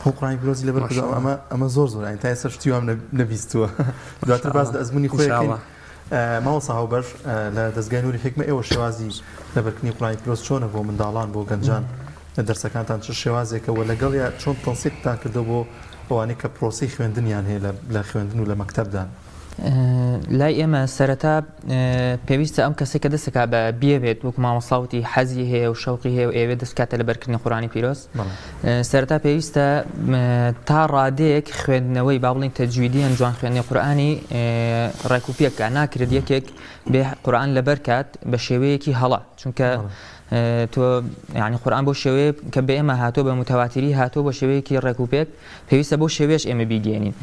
هەموو قڕانی پیرۆزی لەبەر کردووە ئەمە ئەمە زۆر زۆر تا ئێستا شتی وام نەبیستووە دواتر باس لە ئەزمموی خۆیەکەین مامۆستا هاوبەش لە دەستگای نوری حیکمە ئێوە شێوازی لەبەرکردنی قورئانی پیرۆز چۆنە بۆ منداڵان بۆ گەنجان دەرسەکانتان چ شێوازێکە و لەگەڵیا چۆن تەنسیقتان کردووە بۆ ئەوانەی کە پرۆسەی خوێندنیان هەیە لە خوێندن و لە مەکتەبدان؟ لای ئێمە سەرەتا پێویستە ئەم کەسێک کە دەستەکا بە بیەوێت وەک مامۆستا وتی حەزی هەیە و شەوقی هەیە و ئەیەوێت دەست بکاتە لەبەرکردنی قورئانی پیرۆز سەرەتا پێویستە تا ڕادەیەک خوێندنەوەی با بڵین تەجویدیان جوان خوێندنی قورئانی ڕێک و پێک ناکرێت یەکێک بێ قورئان لەبەر کات بە شێوەیەکی هەڵە چونکە تۆ یعنی قورئان بۆ شێوەیە کە بە ئێمە هاتۆ بە متەواتری هاتۆ بە شێوەیەکی ڕێک و پێک پێویستە بەو شێوەیەش ئێمە بیگەیەنین.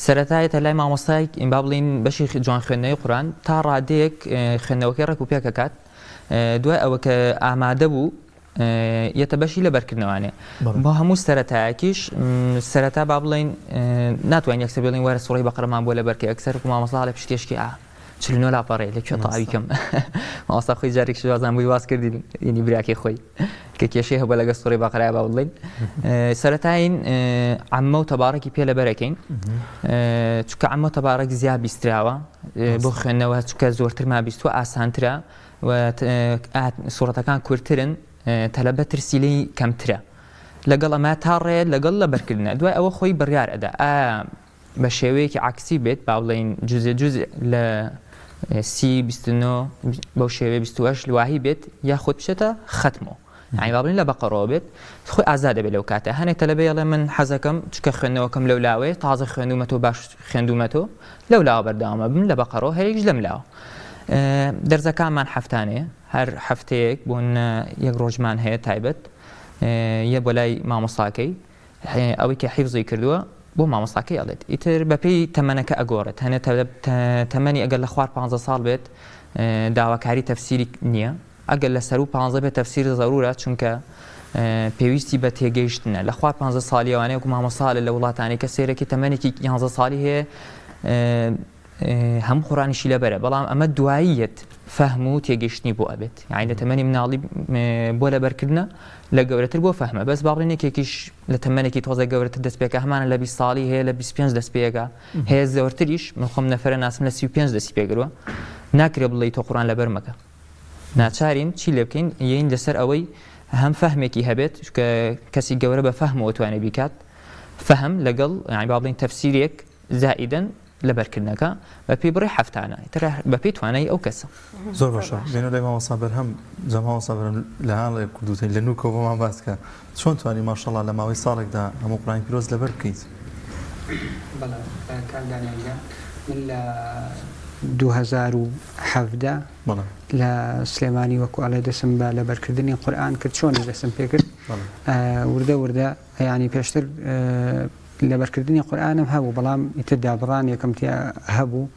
سەرەتا یەتە لای مامۆستای با بڵێین بەشی جوان خوێندنەوەی قورئان تا ڕادەیەک خوێندنەوەکەی ڕێک و پێک ئەکات دوای ئەوە کە ئامادە بوو یەتە بەشی لەبەرکردنەوانێ بۆ هەموو سەرەتایەکیش سەرەتا با بڵێین ناتوانین یەکسەر بڵێین وەرە سوڕەی بەقەرەمان بۆ لەبەرکە یەکسەر مامۆستا هەڵێ پشتێشکی ئا 49 لاپەڕەیە لە کوێ تەواوی کەم مامۆستا خۆی جارێک شێوازان بووی واز کردین ینی براکەی خۆی کە کێشەی هەبوو لەگە سوڕی بەقەرای با بڵین سەرەتاین عەممە و تەبارەکی پێ لەبەرەکەین چونکە عەممە و تەبارەک زیا بیستراوە بۆ خوێندنەوە چونکە زۆرتر ما بیستوە ئاسانترە و سوڕەتەکان کورتترن تەلەبە ترسی لێی کەمترە لەگەڵ ئەمە تا ڕێ لەگەڵ لەبەرکردنە دوای ئەوە خۆی بڕیار ئەدا ئایا بە شێوەیەکی عەکسی بێت با بڵێین جوزێ جوز لە سی 29 بەو شێوەیە 28 لواهی بێت یاخود بچێتە خەتمەوە یعنی با بڵێین لە بەقەڕەوە بێت خۆی ئازاد دەبێت لەو کاتە هەنێک تەلەبە ئەڵێ من حەزەکەم چکە خوێندنەوەکەم لەو لاوەیە تازە خوێندومەتەوە باش خوێندومەتەوە لەو لاوە بەردەوامە بم لە بەقەڕەوە هەرێکش لەم لاوە دەرزەکانمان هەفتانەیە هەر هەفتەیەک بۆ یەک ڕۆژمان هەیە تایبەت یە بۆ لای مامۆستاکەی ئەوەی کە حیفزی کردووە بۆ مامۆستاکەی ئەڵێت ئیتر بەپێی تەمەنەکە ئەگۆڕێت هەنێ تەمەنی ئەگەر لە خوار 15 ساڵ بێت داواکاری تەفسیری نییە ئەگەر لە سەرو 15 بێت تەفسیر زەرورە چونکە پێویستی بە تێگەیشتنە لە خوار 15 ساڵیەوانەیە وەکو مامۆستا لە وڵاتانی کە سێرەکی تەمەنێکی 11 ساڵی هەیە هەموو قورئانیشی لەبەرە بەڵام ئەمە دوایی یەت فەهم و تێگەیشتنی بۆ ئەبێت یانی لە تەمەنی مناڵی بۆ لەبەرکردنە لە گەورەتر بۆ فەهمە بەس با بڵێین یەکێکیش لە تەمەنێکی تۆزە گەورەتر دەست پێکە هەمانە لە 20 ساڵی هەیە لە 25 دەست پێکە هەیە زۆرتریش من خۆم نەفرە ناسم لە 35 دەستی پێگروە ناکرێ بڵێی تۆ قورئان لەبەر مەکە ناچارین چی لێ بکەین یین لەسەر ئەوەی هەم فەهمێکی هەبێت کە کەسی گەورە بە فەهمەوە توانێ بیکات فەهم لەگەڵ یانی با بڵێین تەفسیرێک زائیدەن لەبەرکردنەکە بەپێی بڕی هەفتانە ئیتر بەپێی توانای ئەو کەسە. زۆر باشە بێنە لای مامۆستا بەرهەم جا مامۆستا بەرهەم لە هاڵێ کوردوتەی لە نوکەوە بۆمان باس کە چۆن توانی ماشەڵا لە ماوەی ساڵێکدا هەموو قورئانی پیرۆز لەبەر بکەیت؟ بەڵێ کاک دانیال گیان من لە 2017 لە سلێمانی وەکو ئەڵێ دەسم بە لەبەرکردنی قورئان کرد چۆنیش دەسم پێکرد وردە وردە یانی پێشتر لەبەرکردنی قورئانم هەبوو بەڵام ئیتر دابڕانێکم تیا هەبوو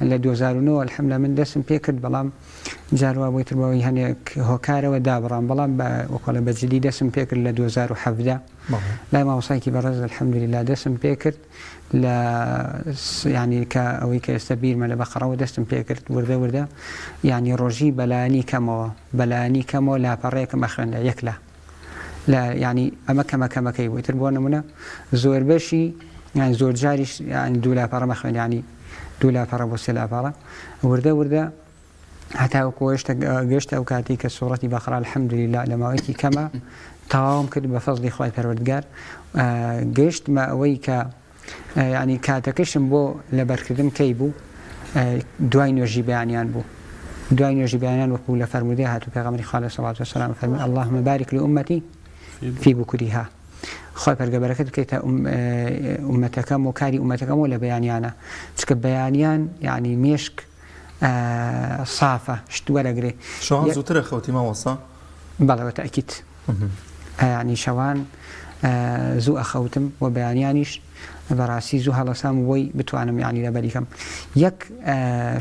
لە 2009 الحمدلله من دەستم پێ کرد بەڵام جار وا بۆی تر بەوەی هەنێک هۆکارەوە دابڕام بەڵام بە وەکۆڵە بە جدی دەستم پێ کرد لە 2017 لای مامۆستایەکی بەڕێز الحمدلله دەستم پێ کرد لە ینی کە ئەوەی کە ئێستا بیرمە لە بەقەڕەوە دەستم پێ کرد وردە وردە ینی ڕۆژی بەلانی کەمەوە بەلانی کەمەوە لاپەڕێکم ئەخوێندە یەک لا لە یانی ئەمە کەمە کەمەکەی بوو ئیتر بۆ نمونە زۆربەشی یان زۆر جاریش یان دوو لاپەڕە مەخوێن ینی دوو لاپەڕە بۆ سێ لاپەڕە وردە وردە هەتا وەکو گەشت ئەو کاتی کە سوڕەتی بەقرا الحمدلله لە ماوەیەکی کەمە تەواوم کرد بە فەزلی خوای پەروەردگار گەشتمە ئەوەی کە یانی کاتەکەشم بۆ لەبەرکردن کەی بوو دوای نوێژی بەیانیان بوو دوای نوێژی بەیانیان وەکو لە فەرموودەی هاتوو پێغەمبەری خوا علیه الصلاة والسلام فەرمی اللهم بارک لأمتي في بکورها خۆی پەرگە بەرەکەت بکەیتە ئومەتەکەم و کاری ئومەتەکەم و لە بەیانیانە چکە بەیانیان یعنی مێشک سافە شت وەرەگرێ شەوان زووترە خەوتی مامۆستا بەڵێ بە تەئکید یانی شەوان زوو ئەخەوتم و بەیانیانیش بەڕاستی زوو هەڵەسام و بۆی بتوانم یانی لەبەری کەم یەک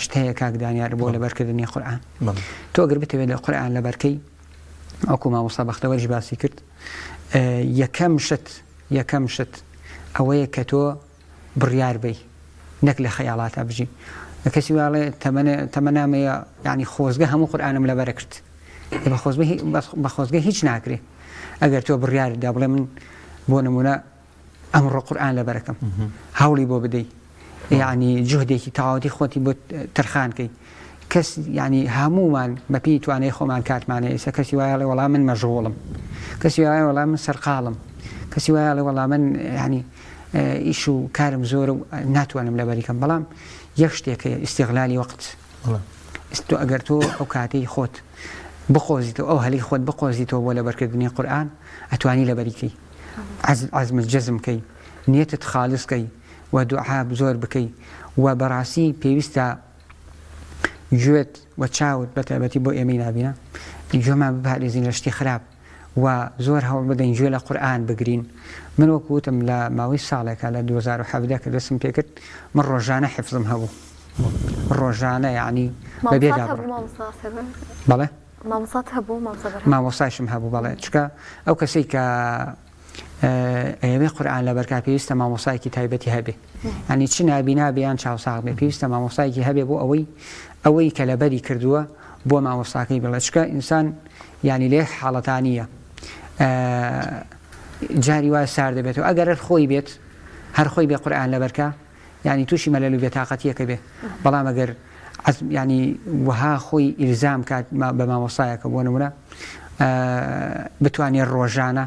شت هەیە کاک دانیار بۆ لەبەرکردنی قورئان تۆ ئەگەر بتەوێت لە قورئان لەبەرکەی ئەوکو مامۆستا بەختەوەریش باسی کرد یەکەم شت یەکەم شت ئەوەیە کە تۆ بڕیار بەی نەک لە خەیاڵاتا بژی. کەسی واڵێ تەمەنامەیە یعنی خۆزگە هەموو قورئانم لەبەرە کرد بە خۆزگە هیچ ناکرێ ئەگەر تۆ بڕیاردا بڵێ من بۆ نمونە ئەمڕۆ قورئان لەبەرەکەم هەوڵی بۆ بدەی یعنی جوهدێکی تەواوەتی خۆتی بۆ تەرخان کەی کەس یعنی هەمومان بەپێی توانای خۆمان کاتمانە ئێستا کەسی وایە ڵێ وەڵا من مەژغوڵم کەسی وایە وەڵا من سەرقاڵم کەسی وایە ڵێ وەڵا من یعنی ئیش و کارم زۆر و ناتوانم لەبەریکەم بەڵام یەک شتێک هەیە ئیسیغلالی وەقت تۆ ئەگەر تۆ ئەو کاتەی خۆت بقۆزیتەوە ئەو هەلی خۆت بقۆزیتەوە بۆ لەبەرکردنی قورئان ئەتوانی لەبەریکەی عەزمت جەزم کەی نیەتت خاڵس کەی و دوعا زۆر بکەی و بەڕاستی پێویستە گوێت و چاوت بەتایبەتی بۆ ئێمەی نابینە گوێمان بپارێزین لە شتی خراپ و زۆر هەوڵ بدەین گوێ لە قورئان بگرین من وەکو وتم لە ماوەی ساڵێکە لە 2017 کە دەستم پێکرد من ڕۆژانە حفظم هەبوو ڕۆژانە یعنی بەبێ بەڵێ مامۆستات هەبوو مامۆستا بەرهەم؟ مامۆستایشم هەبوو بەڵێ چونکە ئەو کەسەی کە ئەیەوێ قورئان لەبەرکا پێویستە مامۆستایەکی تایبەتی هەبێ ینی چ نابینا بێ یان چاوساغ بێ پێویستە مامۆستایەکی هەبێ بۆ ئەوەی ئەوەی کە لەبەری کردووە بۆ مامۆستاکەی بڵێ چکە ئینسان ینی لێ حاڵەتانیە جاری وایە سار دەبێتەوە ئەگەر خۆی بێت هەر خۆی بێ قورئان لەبەرکە یانی توشی مەلەل و بێتاقەتیەکە بێ بەڵام ئەگەر ینی وەها خۆی ئیلزام کات بە مامۆستایەکە بۆ نمونە بتوانێت ڕۆژانە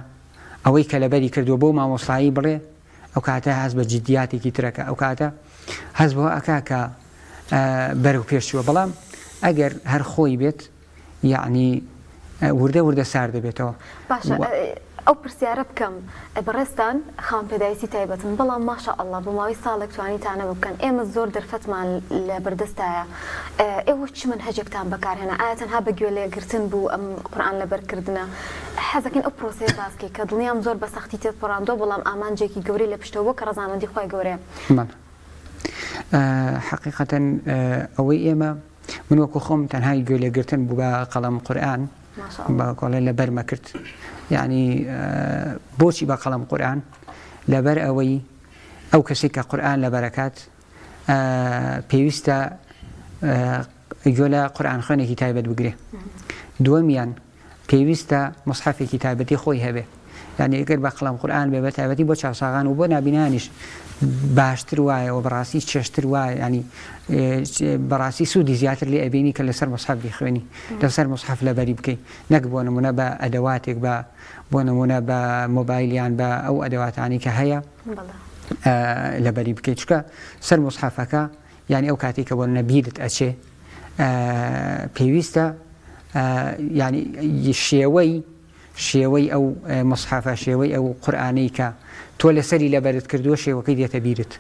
ئەوەی کە لەبەری کردووە بۆ مامۆستایی بڵێ ئەو کاتە هەست بە جددیاتێکی ترەکە ئەو کاتە هەست بۆ ئەکا کە بەرەو پێشووە بەڵام ئەگەر هەر خۆی بێت یەعنی وردە وردە سارد دەبێتەوە. باشە ئەو پرسیارە بکەم بەڕێزتان خاوەن پێداویستی تایبەتن بەڵام ما شاء اللە بۆ ماوەی ساڵێک توانیتانە بکەن ئێمە زۆر دەرفەتمان لە بەردەستایە ئێوە چ مەنهەجێکتان بەکارهێنا ئایا تەنها بە گوێ لێگرتن بوو ئەم قورئان لەبەرکردنە حەزەکەین ئەو پرۆسەیە باس کەی کە دڵنیام زۆر بە سەختی تێپەڕاندووە بەڵام ئامانجێکی گەورەی لە پشتەوە بووە کە ڕەزامەندی خوای گەورەیە. بەڵێ حەقیقەتەن ئەوەی ئێمە من وەکو خۆم تەنها گوێ لێگرتن بوو بە قەڵەم قورئان بە کۆڵێ لەبەرمە کرد یعنی بۆچی بە قەڵەم قورئان لەبەر ئەوەی ئەو کەسێک کە قورئان لەبەرەکات پێویستە گوێ لە قورئان خوێنێکی تایبەت بگرێ دووەمیان پێویستە موسحەفێکی تایبەتی خۆی هەبێ یانی گەر بە قەڵەم قورئان بێ بە تایبەتی بۆ چاوساغان و بۆ نابینایانیش باشتر وایە و بەڕاستی چێشتر وایە ینی بەڕاستی سوودی زیاتر لێ ئەبینی کە لەسەر مصحف بیخوێنی لەسەر مصحف لەبەری بکەی نەک بۆ نمونە بە ئەدەواتێک بە بۆ نمونە بە مۆبایلیان بە ئەو ئەدەواتانی کە هەیە لەبەری بکەیت چکە سەر مصحفەکە یانی ئەو کاتێک کە بۆ نەبیرت ئەچێ پێویستە یانی شێوەی شێوەی ئەو مصحفە شێوەی ئەو قورئانەی کە تۆ لەسەری لەبەرت کردووە شێوەکەی دێتە بیرت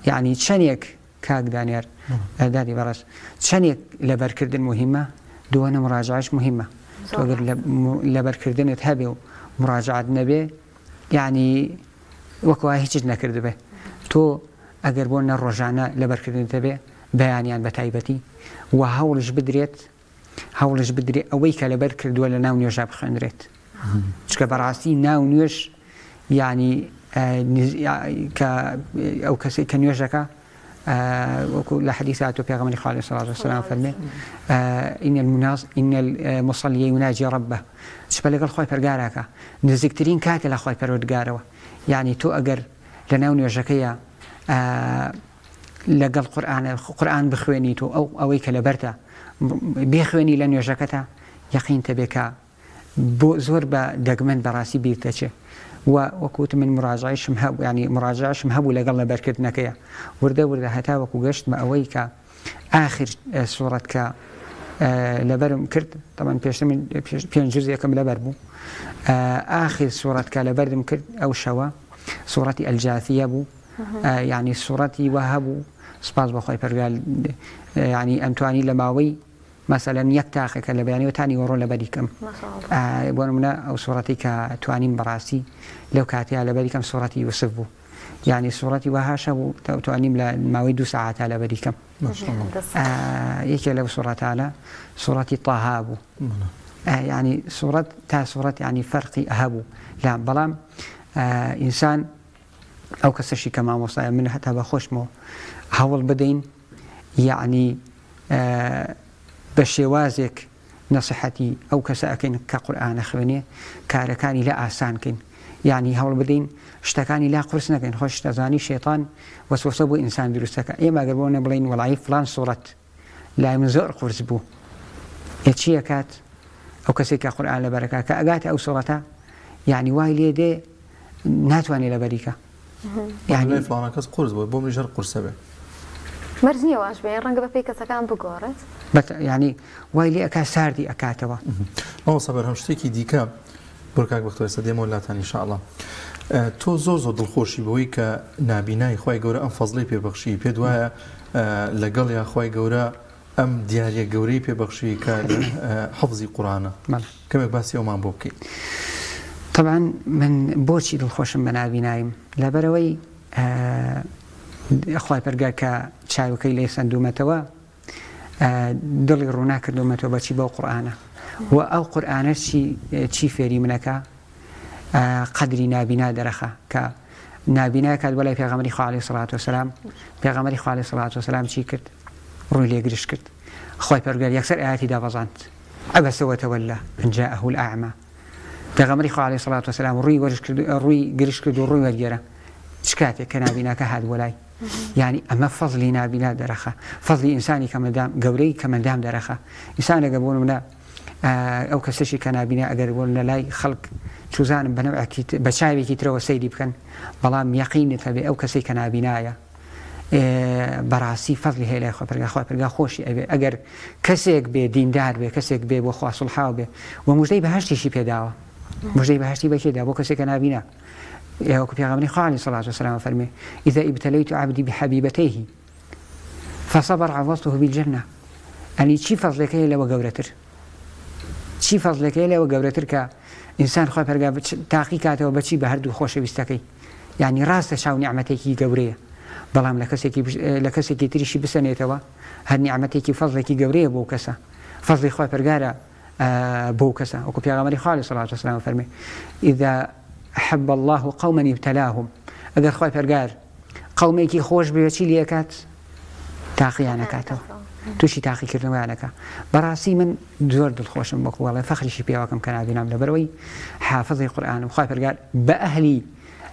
یعنی چەندێک کاک دانیار دادی بەڕێز چەندێک لەبەرکردن مهمە دووەنە مراجعش مهمە تۆگەر لەبەرکردنت هەبێ و مراجعات نەبێ یعنی وەکو هیچت نەکردبێ تۆ ئەگەر بۆ نە ڕۆژانە لەبەرکردنت هەبێ بەیانیان بە تایبەتی و هەوڵیش بدرێت هەوڵیش بدرێ ئەوەی کە لەبەر کردووە لە ناو نوێژا بخوێنرێت چکە بەڕاستی ناو نوێژ یعنی کە ئەو کەسێک کە نوێژەکە وەکو لە حەدیث هاتووە پێغەمبەری خوا علیه الصلاة والسلام فەرمێ إن المناص إن المصلي يناجي ربه چپە لەگەڵ خۆی پەرگاراکە نزیکترین کاتە لە خۆی پەروەردگارەوە یعنی تۆ ئەگەر لە ناو نوێژەکەیە لەگەڵ قورئانە قورئان بخوێنیت و ئەو ئەوەی کە لەبەرتە بێخوێنی لە نوێژەکەتە یەقینتە بێ کە بۆ زۆر بە دەگمەن بەڕاستی بیر دەچێ و وەکو وتم من مراجعیشم هەبوو ینی مراجعشم هەبوو لەگەڵ لەبەرکردنەکەیە وردە وردە هەتا وەکو گەشتمە ئەوەی کە ئاخر سوڕەت کە لەبەرم کرد تەمان پێشتر من پێنج جزێکم لەبەر بوو ئاخر سوڕەت کە لەبەردم کرد ئەو شەوە سوڕەتی ئەلجاثیە بوو یعنی سوڕەتی وە هەبوو سپاس بۆ خۆی پەرگال یعنی ئەمتوانی لە ماوەی مەسەلەن یەک تاقێکە لە بەیانیەوە تا نیوەڕۆ لەبەری کەم بۆ نمونە ئەو سوڕەتی کە توانیم بەڕاستی لەو کاتەیە لەبەری کەم سوڕەتی یوسف بوو یعنی سوڕەتی وەهاشە بوو توانیم لە ماوەی دوو سەعاتا لەبەری کەم یەکێ لەو سوڕەتانە سوڕەتی تاها بوو یعنی سوڕەت تا سوڕەت یعنی فەرقی هەبوو لام بەڵام ئینسان ئەو کەسەشی کە مامۆستایە من هەتا بە خۆشمەوە هەوڵ بدەین. یەعنی بە شێوازێک نەسیحەتی ئەو کەسە ئەکەین کە قورئان ئەخوێنێ کارەکانی لا ئاسان کەین یەعنی هەوڵ بدەین شتەکانی لا قورس نەکەین خۆشت ئەزانی شەیتان وەسوەسە بۆ ئینسان دروست ئەکا ئێمە ئەگەر بۆ نە بڵێین وەڵایی فڵان سوڕەت لای من زۆر قورس بوو ئێ چی ئەکات ئەو کەسێک کە قورئان لەبەرەکە کە ئەگاتە ئەو سوڕەتە یعنی وای لێ دێ ناتوانێ لەبەری کە یعنی لای فڵانە کەس قورس بوو بۆ منیش هەر قورسە بێ. مەرج نییە واش بێ ڕەنگە بەپێی کەسەکان بگۆڕێت. بەت یعنی وای لێ ئەکا ساردی ئەکاتەوە. مامۆستا بەرهەم شتێکی دیکە بۆ کاک بەختەوەر ئێستا دێمەوە لاتان ان شاء اللە تۆ زۆر زۆر دڵخۆشی بەوەی کە نابینای خوای گەورە ئەم فەزڵەی پێ بەخشی پێت وایە لەگەڵ یا خوای گەورە ئەم دیاریە گەورەی پێ بەخشی کە حەفزی قورئانە کەمێک باسی ئەومان بۆ بکەیت. تەبعەن من بۆچی دڵخۆشم بە نابیناییم لەبەرئەوەی خوای پەرگار کە چاوەکەی لێ سەندوومەتەوە دڵی ڕوونا کردوومەتەوە بەچی بەو قورئانە و ئەو قورئانە چی چی فێری منەکە قەدری نابینا دەرەخا کە نابینا کات بەلای پێغەمبەری خوا عەلەیهی سڵات وسلام پێغەمبەری خوا عەلەیهی سڵات وسلام چی کرد ڕووی لێ گرژ کرد خوای پەروەردگار یەکسەر ئایەتی دابەزاند عبس وتولى ان جاءه الاعمى پێغەمبەری خوا عەلەیهی سڵات وسلام ڕووی وەرش کرد ڕووی گرژ کرد و ڕووی وەرگێرا چ کاتێک کە نابیناکە هات بۆ لای یعنی ئەمە فەزلی نابینا دەرەخە فەزلی ئینسانی کەمەدام گەورەی کەمەندام دەرەخە ئینسانێکە بۆ نمونە ئەو کەسەشی کە نابینە ئەگەر بۆ لە لای خەڵک چوزانم بە نەوعێکی بە چاوێکی ترەوە سەیری بکەن بەڵام یەقینت هەبێ ئەو کەسەی کە نابینایە بەڕاستی فەزلی هەیە لای خوا پەرگا خوا پەرگا خۆشی ئەوێ ئەگەر کەسێک بێ دیندار بێ کەسێک بێ بۆ خوا سوڵحاو بێ و مژدەی بەهەشتیشی پێداوە مژدەی بەهەشتی بەکێدا بۆ کەسێک کە نابینا وەکو پێغەمبەری خوا عەلەیهی سەڵات وسلام فەرمێ إذا ابتليت عبدي بحبيبتيه فصبر عوضته بالجنە ئەنی چی فەزلێک هەیە لەوە گەورەتر چی فەزلێک هەیە لەوە گەورەتر کە ئینسان خۆی پەرگا تاقی کاتەوە بەچی بە هەردوو خۆشەویستەکەی یعنی ڕاستە چاو نیعمەتێکی گەورەیە بەڵام لە کەسێکی لە کەسێکی تریشی بسەنێتەوە هەر نیعمەتێکی فەزلێکی گەورەیە بۆ کەسە فەزلی خۆی پەرگارە بۆ کەسە وەکو پێغەمبەری خوا علیه الصلاة والسلام فەرمێ اذا احب الله قوما ابتلاهم ئەگەر خوای پەرگار قەومێکی خۆش بوێ چی لێکات تاقییان ئەکاتەوە تووشی تاقیکردنەوەیان ئەکا بەڕاستی من زۆر دڵخۆشم وەکو وەڵێ فەخریشی پێوەکەم کە نابینام لەبەرەوەی حافظی قورئانم خوای پەرگار بە ئەهلی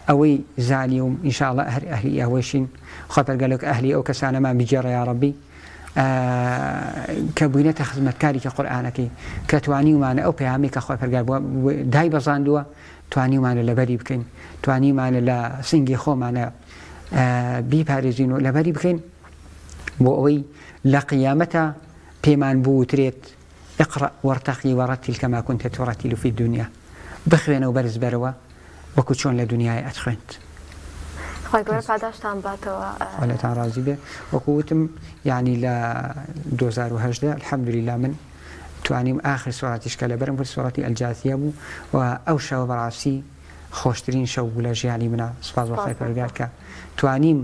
ئەوەی زانیوم ان شاء الله هەر ئەهلی ئەوەیشین خوای پەرگار لەک ئەهلی ئەو کەسانەمان بگێڕە یا ڕەبی کە بووینەتە خزمەتکاری کە قورئانەکەی کە توانیومانە ئەو پەیامەی کە خوای پەرگار دای بەزاندووە توانیومانە لەبەری بکەین، توانیومانە لە سنگی خۆمانە بیپارێزین و لەبەری بکەین بۆ ئەوەی لە قیامەتا پێمان بوترێت اقرأ وارتقی ورتل کما كنت ترتل في الدنيا بخوێنە و بەرز بەرەوە وەکو چۆن لە دنیای ئەتخوێند. خوای گەورە پاداشتان باتەوە. خوا لێتان ڕازی بێ وەکو وتم یانی لە 2018 الحمدللە من توانیم ئاخر سوڕەتیش کە لەبەرم کرد سوڕەتی الجاثیە بوو و ئەو شەوە بەڕاستی خۆشترین شەو بوو لە ژیانی منا سوپاس بۆ خوای پەروەردگار کە توانیم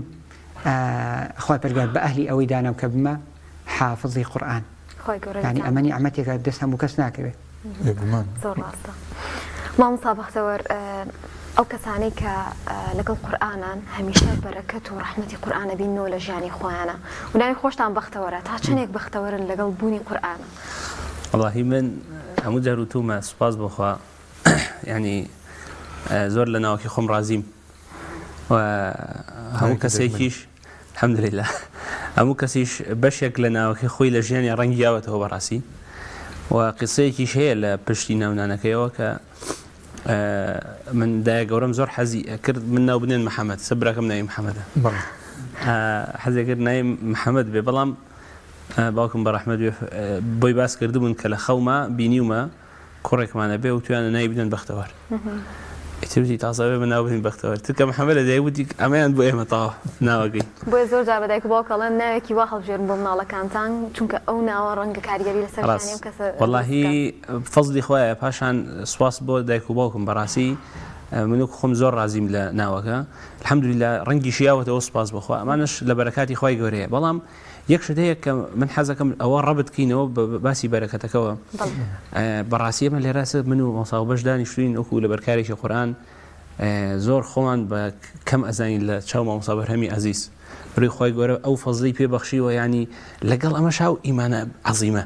خوای پەروەردگار بە ئەهلی ئەوەی دانام کە بمە حافظی قورئان یانی ئەمە نیعمەتێکە دەست هەموو کەس ناکەوێت. بێگومان. زۆر ڕاستە مامۆستا بەختەوەر ئەو کەسانەی کە لەگەڵ قورئانان هەمیشە بەرەکەت و ڕەحمەتی قورئان ئەبیننەوە لە ژیانی خۆیانە و ناوی خۆشتان بەختەوەرە تا چەندێک بەختەوەرن لەگەڵ بوونی قورئانە؟ وەڵاهی من هەموو جار وتومە سوپاس بۆ خوا یعنی زۆر لە ناوەکی خۆم ڕازیم و هەموو کەسێکیش الحمدللە هەموو کەسیش بەشێک لە ناوەکەی خۆی لە ژیانی ڕەنگی یاوەتەوە بەڕاستی و قسەیەکیش هەیە لە پشتی ناونانەکەیەوە کە من دایە گەورەم زۆر حەزی کرد من ناو بنێن محەممەد سە براکەم ناوی محەممەدە حەزی کرد ناوی محەممەد بێ بەڵام باوکم بە ڕەحمەت بێ بۆی باس کردبوون کە لە خەوما بینیومە کوڕێکمان ئەبێ وتویانە ناوی بنێن بەختەوەر ئیتر وتی تازە ئەبێ بە ناو بنێین بەختەوەر تر کە محەممەد لە دایک وتی ئەمەیان بۆ ئێمە تەواو ناوەکەی. بۆیە زۆر جار بە دایک و باوک ئەڵێن ناوێکی وا هەڵبژێرن بۆ مناڵەکانتان چونکە ئەو ناوە ڕەنگە کاریگەری لەسەر ژیانی ئەم کەسە دروست وەڵاهی بکات. فەزلی خوایە پاشان سوپاس بۆ دایک و باوکم بەڕاستی من وەکو خۆم زۆر ڕازیم لە ناوەکە الحمدللە ڕەنگیشی یاوەتەوە سوپاس بۆ خوا ئەمانەش لە بەرەکاتی خوای گەورەیە بەڵام یەک شت هەیە کە من حەزەکەم ئەوە ڕەبت کەینەوە بە باسی بەرەکەتەکەوە بەڕاستی ئێمە لێرە من و مامۆستا بەش دانیشتوین وەکو لە بەرکارێکی قورئان زۆر خۆمان بە کەم ئەزانین لە چاو مامۆستا بەرهەمی ئەزیز. بەرەی خوای گەورە ئەو فەزڵی پێ بەخشیوە یانی لەگەڵ ئەمەش ئەو ئیمانە عەزیمە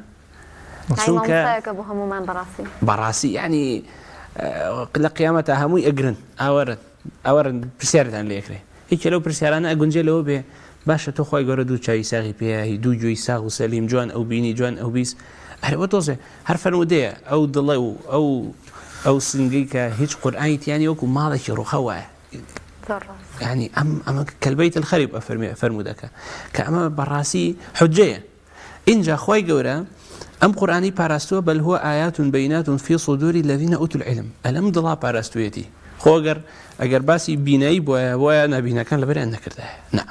چونکە بۆ هەمومان بەڕاستی بەڕاستی یانی لە قیامەتە هەمووی ئەگرن ئاوەرن ئەوەرن پرسیارتان لێکرێ یەکێ لەو پرسیارانە ئەگونجێ لەوە بێ باشە تۆ خوای گەورە دوو چاوی ساغی پێیاهی دوو گوێی ساغ و سەلیم جوان ئەو بینی جوان ئەو بیست ئەرێ وە تۆزێ هەر فەرموودەیە ئەو دڵە و ئەو ئەو سنگەی کە هیچ قورئانی تیا نیە وەکو ماڵێکی ڕوخە وایە یعنی ئەم ئەمە کەلبەیت الخریب ئەفەرمێ فەرموودەکە کە ئەمە بەڕاستی حجەیە ئینجا خوای گەورە ئەم قورئانەی پاراستووە بل هو آیات بینات فی صدور الذین اوتوا العلم ئەلەم دڵا پاراستوویەتی خۆ گەر ئەگەر باسی بینایی بۆیە بۆیە نابینەکان لەبەریان نەکردایە نا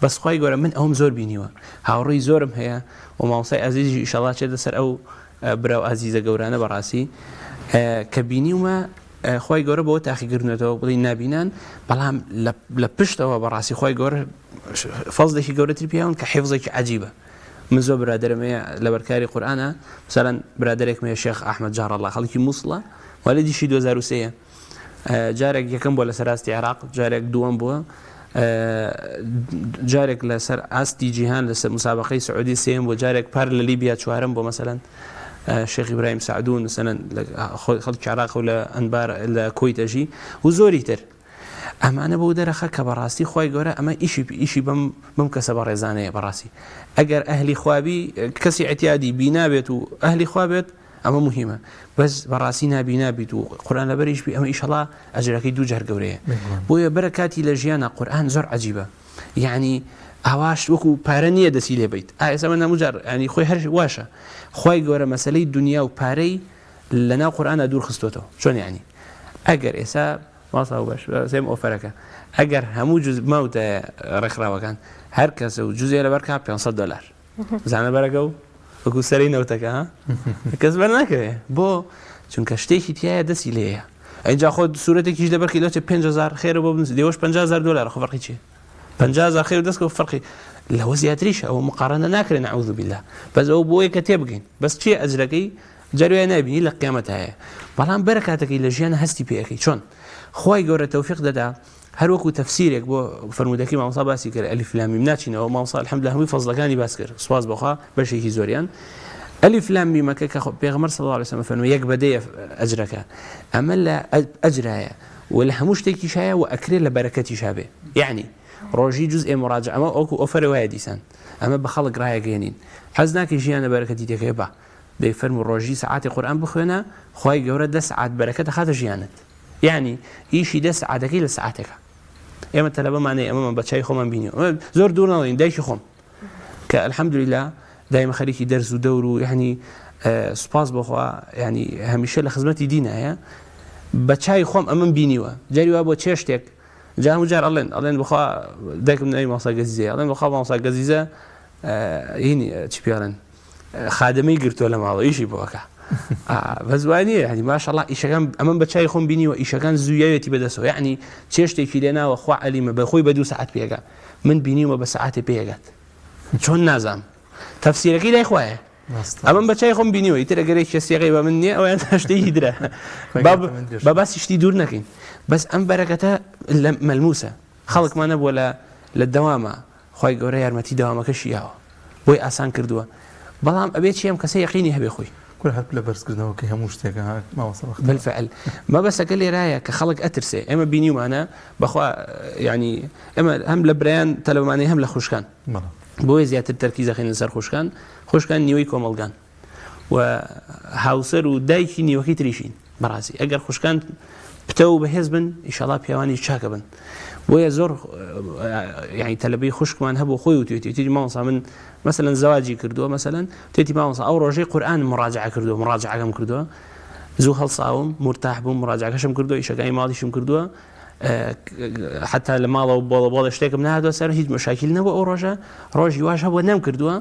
بەس خوای گەورە من ئەوم زۆر بینیوە هاوڕێی زۆرم هەیە و مامۆستای ئازیزیش ئیشەڵا چێتە سەر ئەو برا و ئازیزە گەورانە بەڕاستی کە بینیومە خوای گەورە بەوە تاقیکردنەوە بڵی نابینان بەڵام لە پشتەوە بەڕاستی خوای گەورە فەزلێکی گەورەتری پیاون کە حفظێکی عجیبە من زۆر برادرم هەیە لەبەرکاری قورئانە مثلەن برادێکم هەیە شێخ ئەحمەد جارەڵڵا خەڵکی مووسڵە والدیشی 2003 جارێک یەکەم بووە لەسەر ئاستی عێراق جارێک دووەم بووە جارێک لەسەر ئاستی جیهان لەسەر مسابقەی سعودی سێم بۆ جارێک پار لە لیبیا چوارم بۆ مەسەلەن شێخ ئیبراهیم سعدون مثلەن خەڵکی عێراق و لە ئەنبار لە کۆیت ئەژی و زۆری تر ئەمانە بۆ دەرەخە کە بەڕاستی خی گەورە ئەمە ئیشی ئیشی بەم بەم کەسە بەڕێزانەیە بەڕاستی ئەگەر ئەهلی خوابی کەسی اعتیادی بینابێت و ئەهلی خوابێت ئەمە مهمە بەس بەڕاستی نابینا بیت و قورآن لەبەریش بی ئەمە ئیشەڵا ئەجرەکەی دوو جار گەورەیە بۆیە بەرە کاتی لە ژیانە قورآن زۆر عجیبە یعنی ئاواش وەکو پارە نییە دەسی لێ بیت ئا ئێستا من هەموو جار ینی خۆی هەر واشە خوای گەورە مەسەلەی دنیا و پارەی لەناو قورئانا دوور خستۆتەوە چۆن یعنی ئەگەر ئێستا ماسا باش سێم ئۆفەرەکە ئەگەر هەموو جز ماوتە ڕێکخراوەکان هەر کەسە و جزێ لەبەر کا 500 دلار زانە بەرەکە و وەکو سەری نەوتەکە ها کەس بەر ناکەوێ بۆ چونکە شتێکی تایە دەستی لێیە ئینجا خۆ سوورەتێکیش لەبەرکی لەچێ 5000 خێرە بۆ بنووسی لێوەش 50000 دلار خۆ فەرقی چییە 50000 خێر دەست کەوت فەرقی لەوە زیاتریشە ئەوە مقارنە ناکرێت نعوذ بالله بەس ئەو بۆیە کە تێبگەین بەس چییە ئەجرەکەی جاروایە نابینی لە قیامەت هەیە بەڵام بەرەکاتەکەی لە ژیان هەستی پێەکەی چۆن خوای گەورە تەوفیق دەدا هەروەکو تەفسیرێک بۆ فەرموودەکەی مامۆستا باسی کرد ئەلیف لام میم ناچینەوە مامۆستا الحمدلله هەمووی فەزڵەکانی باس کرد سوپاس بۆخوا بەشێکی زۆریان ئەلیف لام میمەکە کە پێغەمبەر صلی الله علیه وسلم فەرمووی یەک بەدەیە ئەجرەکە ئەمە لە ئەجرایە و لە هەموو شتێکیش هەیە و ئەکرێ لە بەرەکەتیش هەبێ یعنی ڕۆژی جزئێ مراجعە ئەمە وەکو ئۆفەرێ وایە دیسان ئەمە بە خەڵک ڕایەگەیەنین حەز ناکەی ژیانە بەرەکەتی تێکەوێ با دەی فەرموو ڕۆژی سەعاتی قورئان بخوێنە خوای گەورە دە سەعات بەرەکەت ئەخاتە ژیانت یعنی ئیشی دە سەعاتەکەی لە سەعاتێکە ئێمە تەلەبەمان هەیە ئەمەمان بە چای خۆمان بینیوە زۆر دوور نەڵێین دایکی خۆم کە الحمدللە دایمە خەریکی دەرس و دەور و یعنی سوپاس بۆخوا یعنی هەمیشە لە خزمەتی دینایە بە چای خۆم ئەمەم بینیوە جاری وا بۆ چێشتێک جا هەموو جار ئەڵێن ئەڵێن بخوا دایکم ناوی مامۆستا گەزیزەیە ئەڵێن بخوا مامۆستا گەزیزە هینی چی پێڵێن خادەمەی گرتووە لە ماڵەوە ئیشی بۆ ئەکا بەس وای نییە یعنی ماشەڵا ئیشەکان ئەمەم بە چای خۆم بینیوە ئیشەکان زوویەتی بەدەستەوە یعنی چێشتێکی لێناوە خوا عەلیمە بە خۆی بە دوو سەعات پێگا من بینیومە بە سەعاتێ پێگات چۆن نازانم تەفسیرەکەی لای خوایە ئەمەم بە چای خۆم بینیوە ئیتر ئەگەر یەکێ سیغەی بە من نییە ئەویان شتێکی درە با باسی شتی دوور نەکەین بەس ئەم بەرەکەتە لە مەلموسە خەڵکمان نەبووە لە لە دەوامە خوای گەورە یارمەتی دەوامەکەشی یاوە بۆی ئاسان کردووە بەڵام ئەبێ چی ئەم کەسە یەقینی هەبێ خۆی. کورە هەر پلە بەرزکردنەوەکەی هەموو شتێکە ها مامۆستا بەختیار. بالفعل مەبەستەکە لێرایە کە خەڵک ئەترسێ ئێمە بینیومانە بەخوا یانی ئێمە هەم لە برایان تەلەبەمانەی هەم لە خوشکان بەڵێ. بۆیە زیاتر تەرکیز ئەخەینە سەر خوشکان خوشکان نیوەی کۆمەڵگان. و هاوسەر و دایکی نیوەکەی تریشین بەڕاستی ئەگەر خوشکان پتە و بەهێز بن ئیشەڵا پیاوانی چاکە بن بۆیە زۆر یعنی تەلەبەی خوشکمان هەبوو خۆی وتوێتی تیری مامۆستا من مەسەلەن زەواجی کردووە مەسەلەن تێتی مامۆستا ئەو ڕۆژەی قورئان مڕاجعە کردووە مڕاجعەکەم کردووە زوو هەڵساوم مرتاح بووم مڕاجعەکەشم کردووە ئیشەکانی ماڵیشم کردووە حتا لە ماڵەوە بۆڵە بۆڵە شتێکم نهاتوە سەر هیچ مەشاکیل نەبوو ئەو ڕۆژە ڕۆژی واش هەبووە نەم کردووە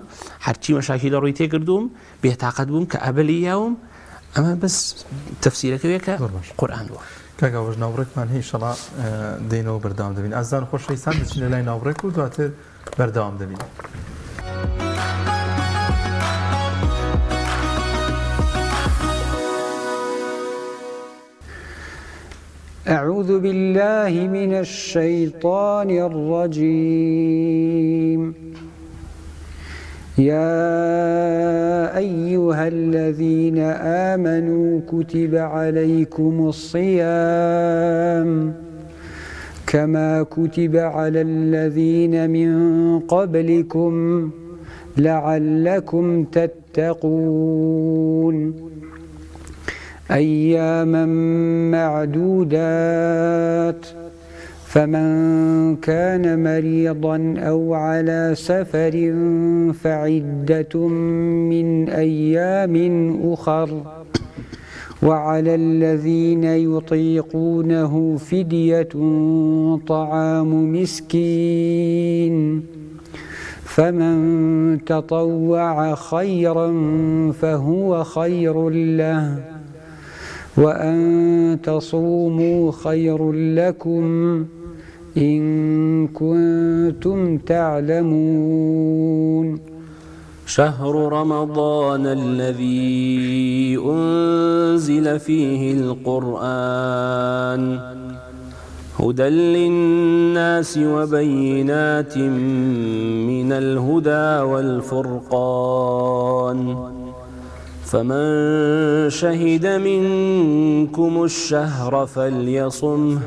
هەرچی مەشاکیل لە ڕووی تێکردووم بێتاقەت بووم کە ئەبەلی یاوم ئەمە بەس تەفسیرەکەوێکە قورئان بووە. کاک ئاوەژ ناوبڕێکمان هەیە ئیشەڵا دێینەوە بەردەوام دەبین ئازیزان خۆشەویستان دەچینە لای ناوبڕێک و دواتر بەردەوام دەبین. أعوذ بالله من الشيطان الرجيم يا أيها الذين آمنوا كتب عليكم الصيام كما كتب على الذين من قبلكم لعلكم تتقون أياما معدودات فمن كان مريضا أو على سفر فعدة من أيام أخر وعلى الذين يطيقونه فدية طعام مسكين فمن تطوع خيرا فهو خير له وأن تصوموا خير لكم إن كنتم تعلمون شهر رمضان الذي أنزل فيه القرآن هدى للناس وبينات من الهدى والفرقان فمن شهد منكم الشهر فليصمه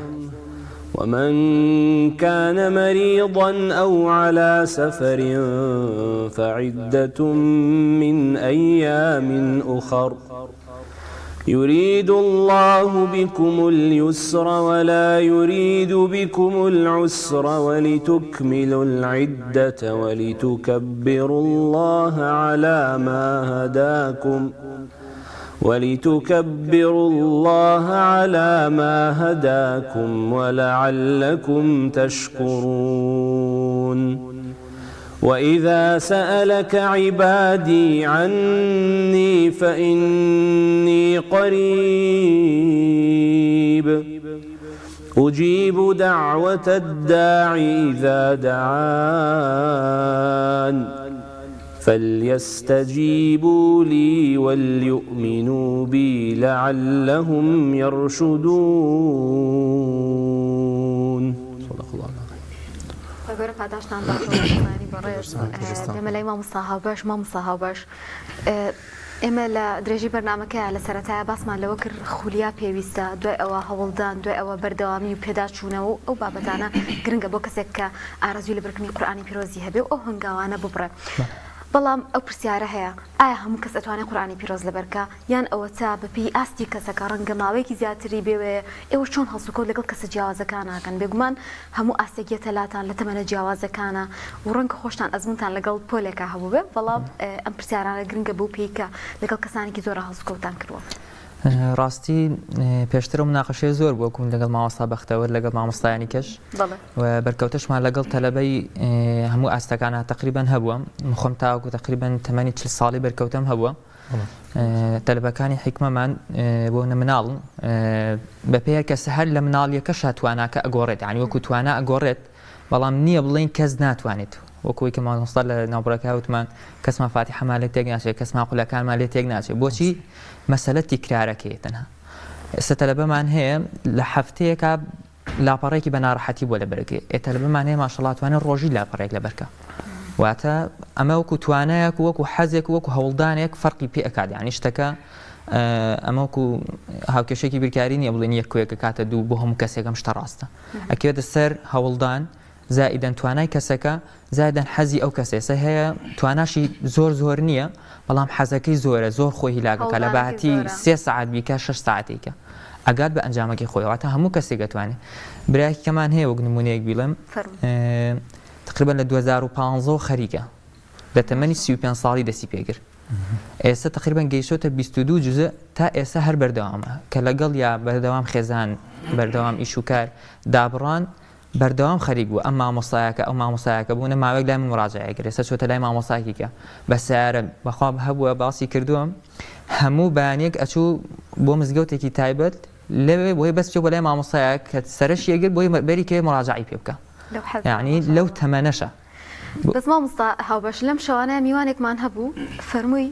ومن كان مريضا أو على سفر فعدة من أيام أخر يريد الله بكم اليسر ولا يريد بكم العسر ولتكملوا العدة ولتكبروا الله على ما هداكم ولتكبروا الله على ما هداكم ولعلكم تشكرون وإذا سألك عبادي عني فإني قريب أجيب دعوة الداع إذا دعان فليستجيبوا لي وليؤمنوا بي لعلهم يرشدون صدق الله العظيم. خوای گەورە پاداشتان باتەوە مامۆستایانی بەڕێز دێمە لای مامۆستا هاوبەش مامۆستا هاوبەش ئێمە لە درێژی بەرنامەکەیا لە سەرەتایا باسمان لەوە کرد خولیا پێویستە دوای ئەوە هەوڵدان دوای ئەوە بەردەوامی و پێداچوونەوە و ئەو بابەتانە گرنگە بۆ کەسێک کە ئارەزووی لەبەرکردنی قورئانی پیرۆزی هەبێ و ئەو هەنگاوانە ببڕێ بەڵام ئەو پرسیارە هەیە ئایا هەموو کەس ئەتوانێ قورئانی پیرۆز لەبەرکا یان ئەوەتا بەپێی ئاستی کەسەکە ڕەنگە ماوەیەکی زیاتری بێوێ ئێوە چۆن هەڵسوکەوت لەگەڵ کەسە جیاوازەکان ئەکەن بێگومان هەموو ئاستێک یەتە لاتان لە تەمەنە جیاوازەکانە و ڕەنگە خۆشتان ئەزموونتان لەگەڵ پۆلێکا هەبووبێ بەڵام ئەم پرسیارانە گرنگە بەو پێی کە لەگەڵ کەسانێکی زۆرا هەڵسوکەوتان کردووە. ڕاستی پێشتر ئەو مناقەشەیە زۆر بووە کوم لەگەڵ مامۆستا بەختەوەر لەگەڵ مامۆستایانی کەش و بەرکەوتەشمان لەگەڵ تەلەبەی هەموو ئاستەکانە تقریبان هەبووە من خۆم تاوەکو تقریبان تەمەنی چل ساڵی بەرکەوتەم هەبووە تەلەبەکانی حیکمەمان بۆ نە مناڵن بەپێ هەر کەسە هەر لە مناڵیەکەشا تواناکە ئەگۆڕێت یانی وەکو توانا ئەگۆڕێت بەڵام نییە بڵێین کەس ناتوانێت وەکوی کە مامۆستا لە ناوبڕەکە وتمان کەسمان فاتیحەمان لێ تێک ناچێت کەسمان قولەکانمان لێ تێک ناچێت بۆچی مەسەلە تیکرارەکەی تەنها ئێستا تەلەبەمان هەیە لە هەفتەیەکا لاپەڕەیەکی بە ناڕەحەتی بۆ لەبەرگرێ ئێ تەلەبەمان هەیە ماشەڵا توانێ ڕۆژی لاپەڕەیەک لەبەرکا واتە ئەمە وەکو توانایەک و وەکو حەزێک و وەکو هەوڵدانێک فەرقی پێ ئەکات یعنی شتەکە ئەمە وەکو هاوکێشێکی بیرکاری نییە بڵێن یەک کوێکە کاتە دوو بۆ هەموو کەسێک ئەم شتە ڕاستە ئەکەوێتە سەر هەوڵدان زائیدەن توانای کەسەکە زائیدەن حەزی ئەو کەسە ئێستا هەیە تواناشی زۆر زۆر نییە بەڵام حەزەکەی زۆرە زۆر خۆی هیلاکەکە لە هەوڵدانەکەی باتی زۆرە. سێ سەعات بیکا شەش سەعاتێکە ئەگات بە ئەنجامەکەی خۆی واتە هەموو کەسێک ئەتوانێ برایەکی کەمان هەیە وەک نمونەیەک بیڵێم فەرموو. تقریبا لە 2015 خەریکە لە تەمەنی 35 ساڵی دەستی پێکرد ئێستا تقریبا گەیشتۆتە 22 جزء تا ئێستا هەر بەردەوامە کە لەگەڵ یا بەردەوام خێزان بەردەوام ئیش و کار دابڕان بەردەوام خەریک بوو ئەم مامۆستایەکە ئەو مامۆستایەکە بوونە ماوەیەک لای من مراجعەی کرد ئێستا چۆتە لای مامۆستاکی کە بە سەیارە بەخوا هەبووە باسی کردووە هەموو بەیانیەک ئەچوو بۆ مزگەوتێکی تایبەت لەوێ بۆی بەس بچێ بۆ لای مامۆستایەک کە سەرەشی ئەگرت بۆی بەری کەوێ مراجعەی پێ بکا لەو حەزە یعنی ماشاء لەو اللە. تەمەنەشە. بەس مامۆستا هاوبەش لەم شەوانە میوانێکمان هەبوو فەرمووی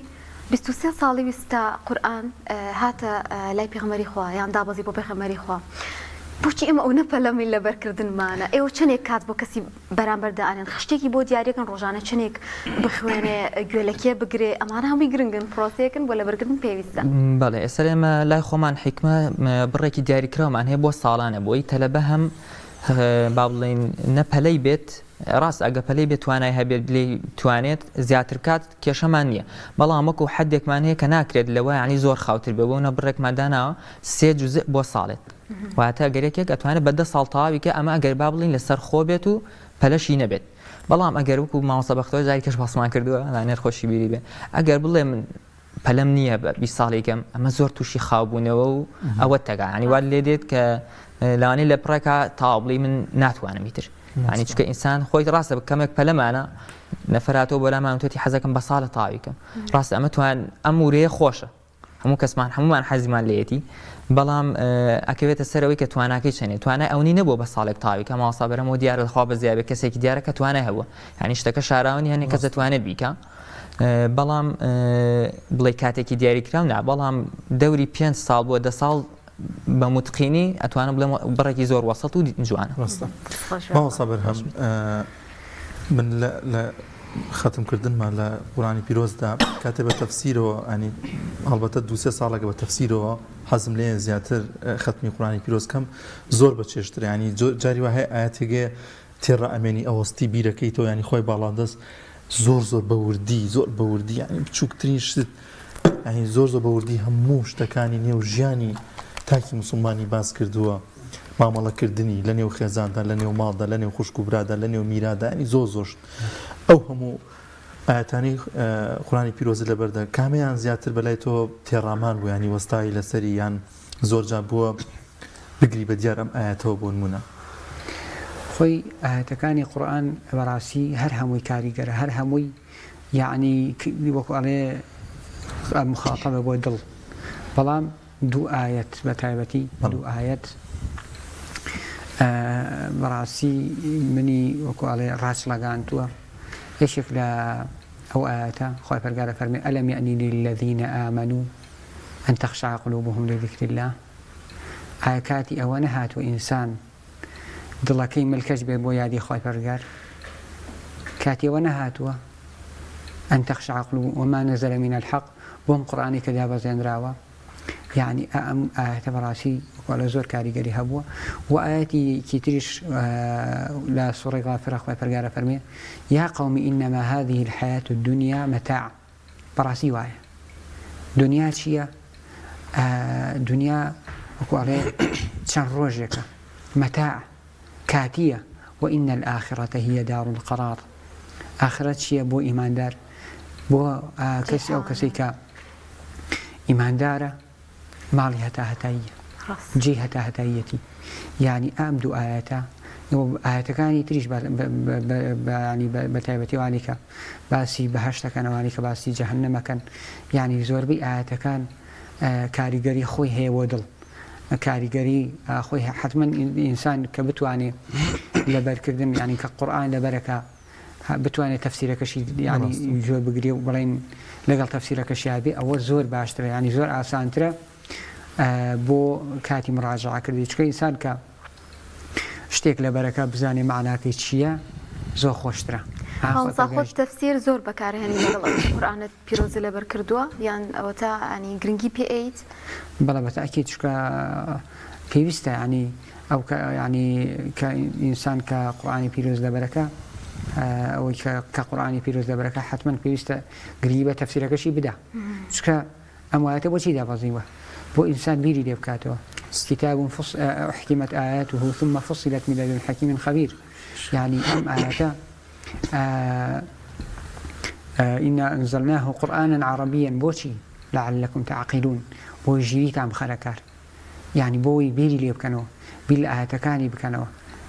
23 ساڵی ویست تا قورئان هاتە لای پێغەمبەری خوا یان دابەزی بۆ پێغەمبەری خوا. بۆچی ئێمە ئەونە پەلەمین لەبەرکردنمانە؟ ئێوە چەنێک کات بۆ کەسی بەرامبەر دائەنێن؟ خشتێکی بۆ دیاریەکەن ڕۆژانە چەنێک بخوێنێ، گوێ لە کێ بگرێ؟ ئەمانە هەمووی گرنگن، پرۆسەیەکن بۆ لەبەرکردن پێویستە. بەڵێ ئێستا ئێمە لای خۆمان حیکمە بڕێکی دیاریکراومان هەیە بۆ ساڵانە بۆی تەلەبە هەم با بڵێین نە پەلەی بێت ڕاست ئەگە پەلەی بێت توانای هەبێت لێی توانێت زیاتر بکات کێشەمان نییە بەڵام وەکو حەدێکمان هەیە کە ناکرێت لەوە یانی زۆر خاوتر بێ بۆ نە بڕێکمان داناوە سێ جوزئ بۆ ساڵێک واتە گەر یەکێک ئەتوانێت بە دە ساڵ تەواوی کە ئەمە ئەگەر با بڵین لەسەر خۆ بێت و پەلەشی نەبێت بەڵام ئەگەر وەکو مامۆستا بەختەوەر جاری کەش باسمان کردووە لانێر خۆشی بیری بێ ئەگەر بڵێ من پەلەم نییە بە 20 ساڵی کەم ئەمە زۆر تووشی خاوبوونەوە و ئەوە تەگا ینی وات لێ دێت کە لەوانەیە لە پڕێکا تاوا بڵێی من ناتوانم ئیتر ینی چونکە ئینسان خۆی ڕاستە کەمێک پەلەمانە نەفراتەوە بۆ لامان وتێتی حەزەکەم بە ساڵە تاوی کەم ڕاستە ئەمە توان ئەم ورەیە خۆشە هەموو کەسمان هەمومان حەزیمان لێتی بەڵام ئەکەوێتە سەرەوەی کە تواناکەی چەنێ توانای ئەونی نەبووە بە ساڵێک تاوی کە ماوەسا بەرەمەوە دیارە لەخوا بەزیابێ کەسێکی دیارە کە توانای هەبووە یعنی شتەکە شاراوەنی هەنێ کەس دەتوانێت بیکە بەڵام بڵێ کاتێکی دیاریکراو نا بەڵام دەوری پێ ساڵ بۆ دە ساڵ بە موتقینی ئەتوانم بڵێم بڕێکی زۆر وەسەت و جوانە. ڕاستە مامۆستا بەرهەم من لە خەتم کردنمان لە قورانی پیرۆزدا کاتێ بە تەفسیرەوە ئەنی هەڵبەتە دوسێ ساڵێکە بە تەفسیرەوە حەزم لێ زیاتر خەتمی قورانی پیرۆز کەم زۆر بە چێژتر ینی جاری وا هەیە ئاەتێگەیە تێڕائەمێنی ئەوەستی بیرەکەیتەوە یانی خوای باڵادەست زۆر زۆر بە وردی زۆر بە وردی یانی بچووکترین شت یانی زۆر زۆر بە وردی هەموو شتەکانی نێو ژیانی تاکی مسلمانی باس کردووە مامەڵەکردنی لە نێو خێزاندا لە نێو ماڵدا لە نێو خوشک و برادا لە نێو میرادا ینی زۆر زۆر شت ئەو هەموو ئاەتانی قورانی پیرۆزت لەبەردە کامیان زیاتر بەلای تۆ تێڕامان بوو ینی وەستایی لەسەری یان زۆر جار بووە بگری بە دیار ئەم ئایەتەوە بۆ نموونە. خۆی ئایەتەکانی قورئان بەڕاستی هەر هەمووی کاریگەرە هەر هەمووی یەعنی وەکو ئەڵێ مخاتەبە بۆ دڵ بەڵام دوو ئایەت بە تایبەتی دوو ئایەت بەڕاستی منی وەکو ئەڵێ ڕاچڵەگانتووە یەکێک لە ئەو ئایەتە خوای پەرگارە فەرمی ئەلم یەعنی للذین آمنوا ان تخشع قلوبهم لذکر اللە ئایا کاتی ئەوە نەهاتووە ئینسان دڵەکەی ملکەچ بێت بۆ یادی خوای پەروەردگار؟ کاتی ئەوە نەهاتووە ان تخشع قلوبهم وما نزل من الحق بۆم قورئانی کە دابەزێنراوە یعنی ئەم ئاەتە بەڕاستی وەڵە زۆر کاریگەری هەبووە و ئاەتی تریش لە سوڕی غافرە خوای پەرگارە فەرمێ یا قوم إنما هذه الحياة الدنيا متاع بەڕاستی وایە دونیا چییە دونیا وەکو ئەڵێ چەند ڕۆژێکە مەتاع کاتیە وإن الآخرة هي دار القرار ئاخرەت چییە بۆ ئیماندار بۆ کەسی ئەو کەسێک کە ئیماندارە ماڵی هەتا هەتاییە جێی هەتا هەتاییەتی یانی ئەم دوو ئایەتە ئایەتەکانی تریش ینی بە تایبەتی وانی کە باسی بەهشتەکەن ئەوانی کە باسی جەهەنەمەکەن یانی زۆربەی ئایەتەکان کاریگەری خۆی هەیە بۆ دڵ کاریگەری خۆی حتمما ئینسان کە بتوانێ لەبەرکردن ینی کە قورآن لەبەرەکە بتوانێت تەفسیرەکەشی یانی گوێ بگرێ و بڵێن لەگەڵ تەفسیرەکەشیا بێ ئەوە زۆر باشترە ینی زۆر ئاسانترە بۆ کاتی مڕاجعکردی چکە ئینسان کە شتێک لە بەرەکە بزانێ معناکەی چییە زۆر خۆشترە خۆت تەفسیر زۆر بەکارهێنی لەگەڵ قورئانت پیرۆزە لەبەر کردووە یان ئەوەتا ینی گرنگی پێ ئەیت؟ بەڵێ بە تاکید چونکە پێویستە ینی ئەو کە ینی کە ئینسان کە قورئانی پیرۆز لەبەرەکە ئەوەی کە کە قورئانی پیرۆز لەبەرەکە حتمما پێویستە گرنگی بە تەفسیرەکەشی بدا چونکە ئەم ئایەتە بۆچی دابەزیوە بۆ ئینسان بیری لێ بکاتەوە کتاب أحكمت آياته ثم فصلت من لدن حكيم خبير يعني ئەم ئایەتە إنا أنزلناه قرآنا عربيا بۆچی لعلكم تعقلون بۆی ژیریتان بخەنە کار یعنی بۆی بیری لێ بکەنەوە بیر لە ئایەتەکانی بکەنەوە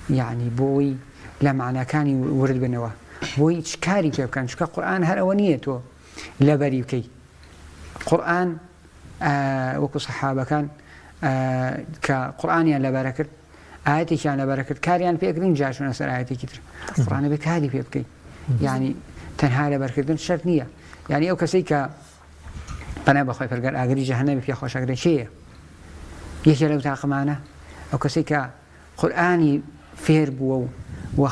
یعنی بۆی لە معناکانی ورد بنەوە بۆی چ کاری پێ بکەن چونکە قورئان هەر ئەوە نییە تۆ لەبەری بکەی قورئان وەکو سەحابەکان کە قورئانیان لەبەرە کرد ئایەتێکیان لەبەرە کرد کاریان پێ کردن جا چوونە سەر ئایەتێکی تر قورئان ئەبێ کاری پێ بکەی یعنی تەنها لەبەرکردن شەرت نییە یعنی ئەو کەسەی کە پەنا بەخوای پەرگەر ئاگری جەهەنەمی پێ خۆشەکرێ کێیە یەکێ لەو تاقمانە ئەو کەسەی کە. قورئانی فێر بووە و و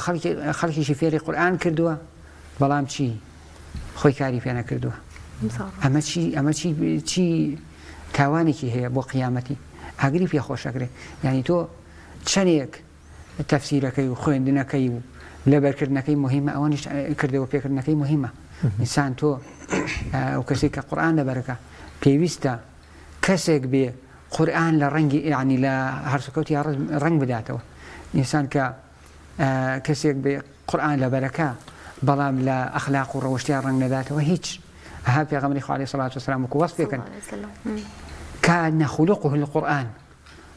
خەڵکیشی فێری قورئان کردووە بەڵام چی خۆی کاری پێ نەکردووە ئەمە چی ئەمە چی چی تاوانێکی هەیە بۆ قیامەتی ئاگری پێ خۆشەکرێ یعنی تۆ چەندێک تەفسیرەکەی و خوێندنەکەی و لەبەرکردنەکەی مهمە ئەوەنیش کردەوە پێکردنەکەی مهمە ئینسان تۆ ئەو کەسێک کە قورئان لەبەرەکە پێویستە کەسێک بێ قورئان لە ڕەنگی یانی لە هەڵسوکەوتی ڕەنگ بداتەوە ئینسان کە کەسێک بێ قورئان لەبەرەکە بەڵام لە ئەخلاق و ڕەوشتیان ڕەنگ نەداتەوە هیچ ئەها پێغەمبەری خوا عەلەیهی سەڵات وسلام وەکو وەسفێکن کان خلقه القرآن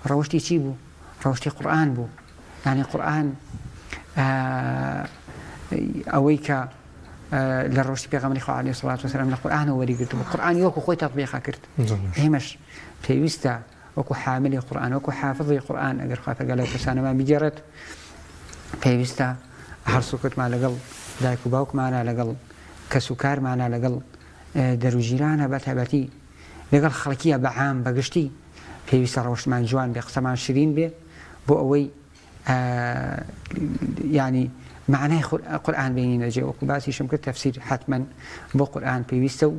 ڕەوشتی چی بوو ڕەوشتی قورئان بوو یعنی قورئان ئەوەی کە لە ڕۆشتی پێغەمبەری خوا عەلەیهی سڵات وسلام لە قورئانەوە وەریگرتبوو قورئانی وەکو خۆی تەطبیقە کرد ئێمەش پێویستە وەکو حاملی قورئان وەکو حافظی قورئان ئەگەر خوا پەرگە لەو کەسانەمان بگێڕێت پێویستە هەڵسوکەوتمان لەگەڵ دایک و باوکمانە لەگەڵ کەس و کارمانە لەگەڵ دەروژیرانە بە تایبەتی لەگەڵ خەڵکیە بە عام بەگشتی پێویستە ڕەوشتمان جوان بێ قسەمان شرین بێ بۆ ئەوەی یانی مەعنای قورئان بێنینە جێ وەکو باسیشم کرد تەفسیر حەتمەن بۆ قورئان پێویستە و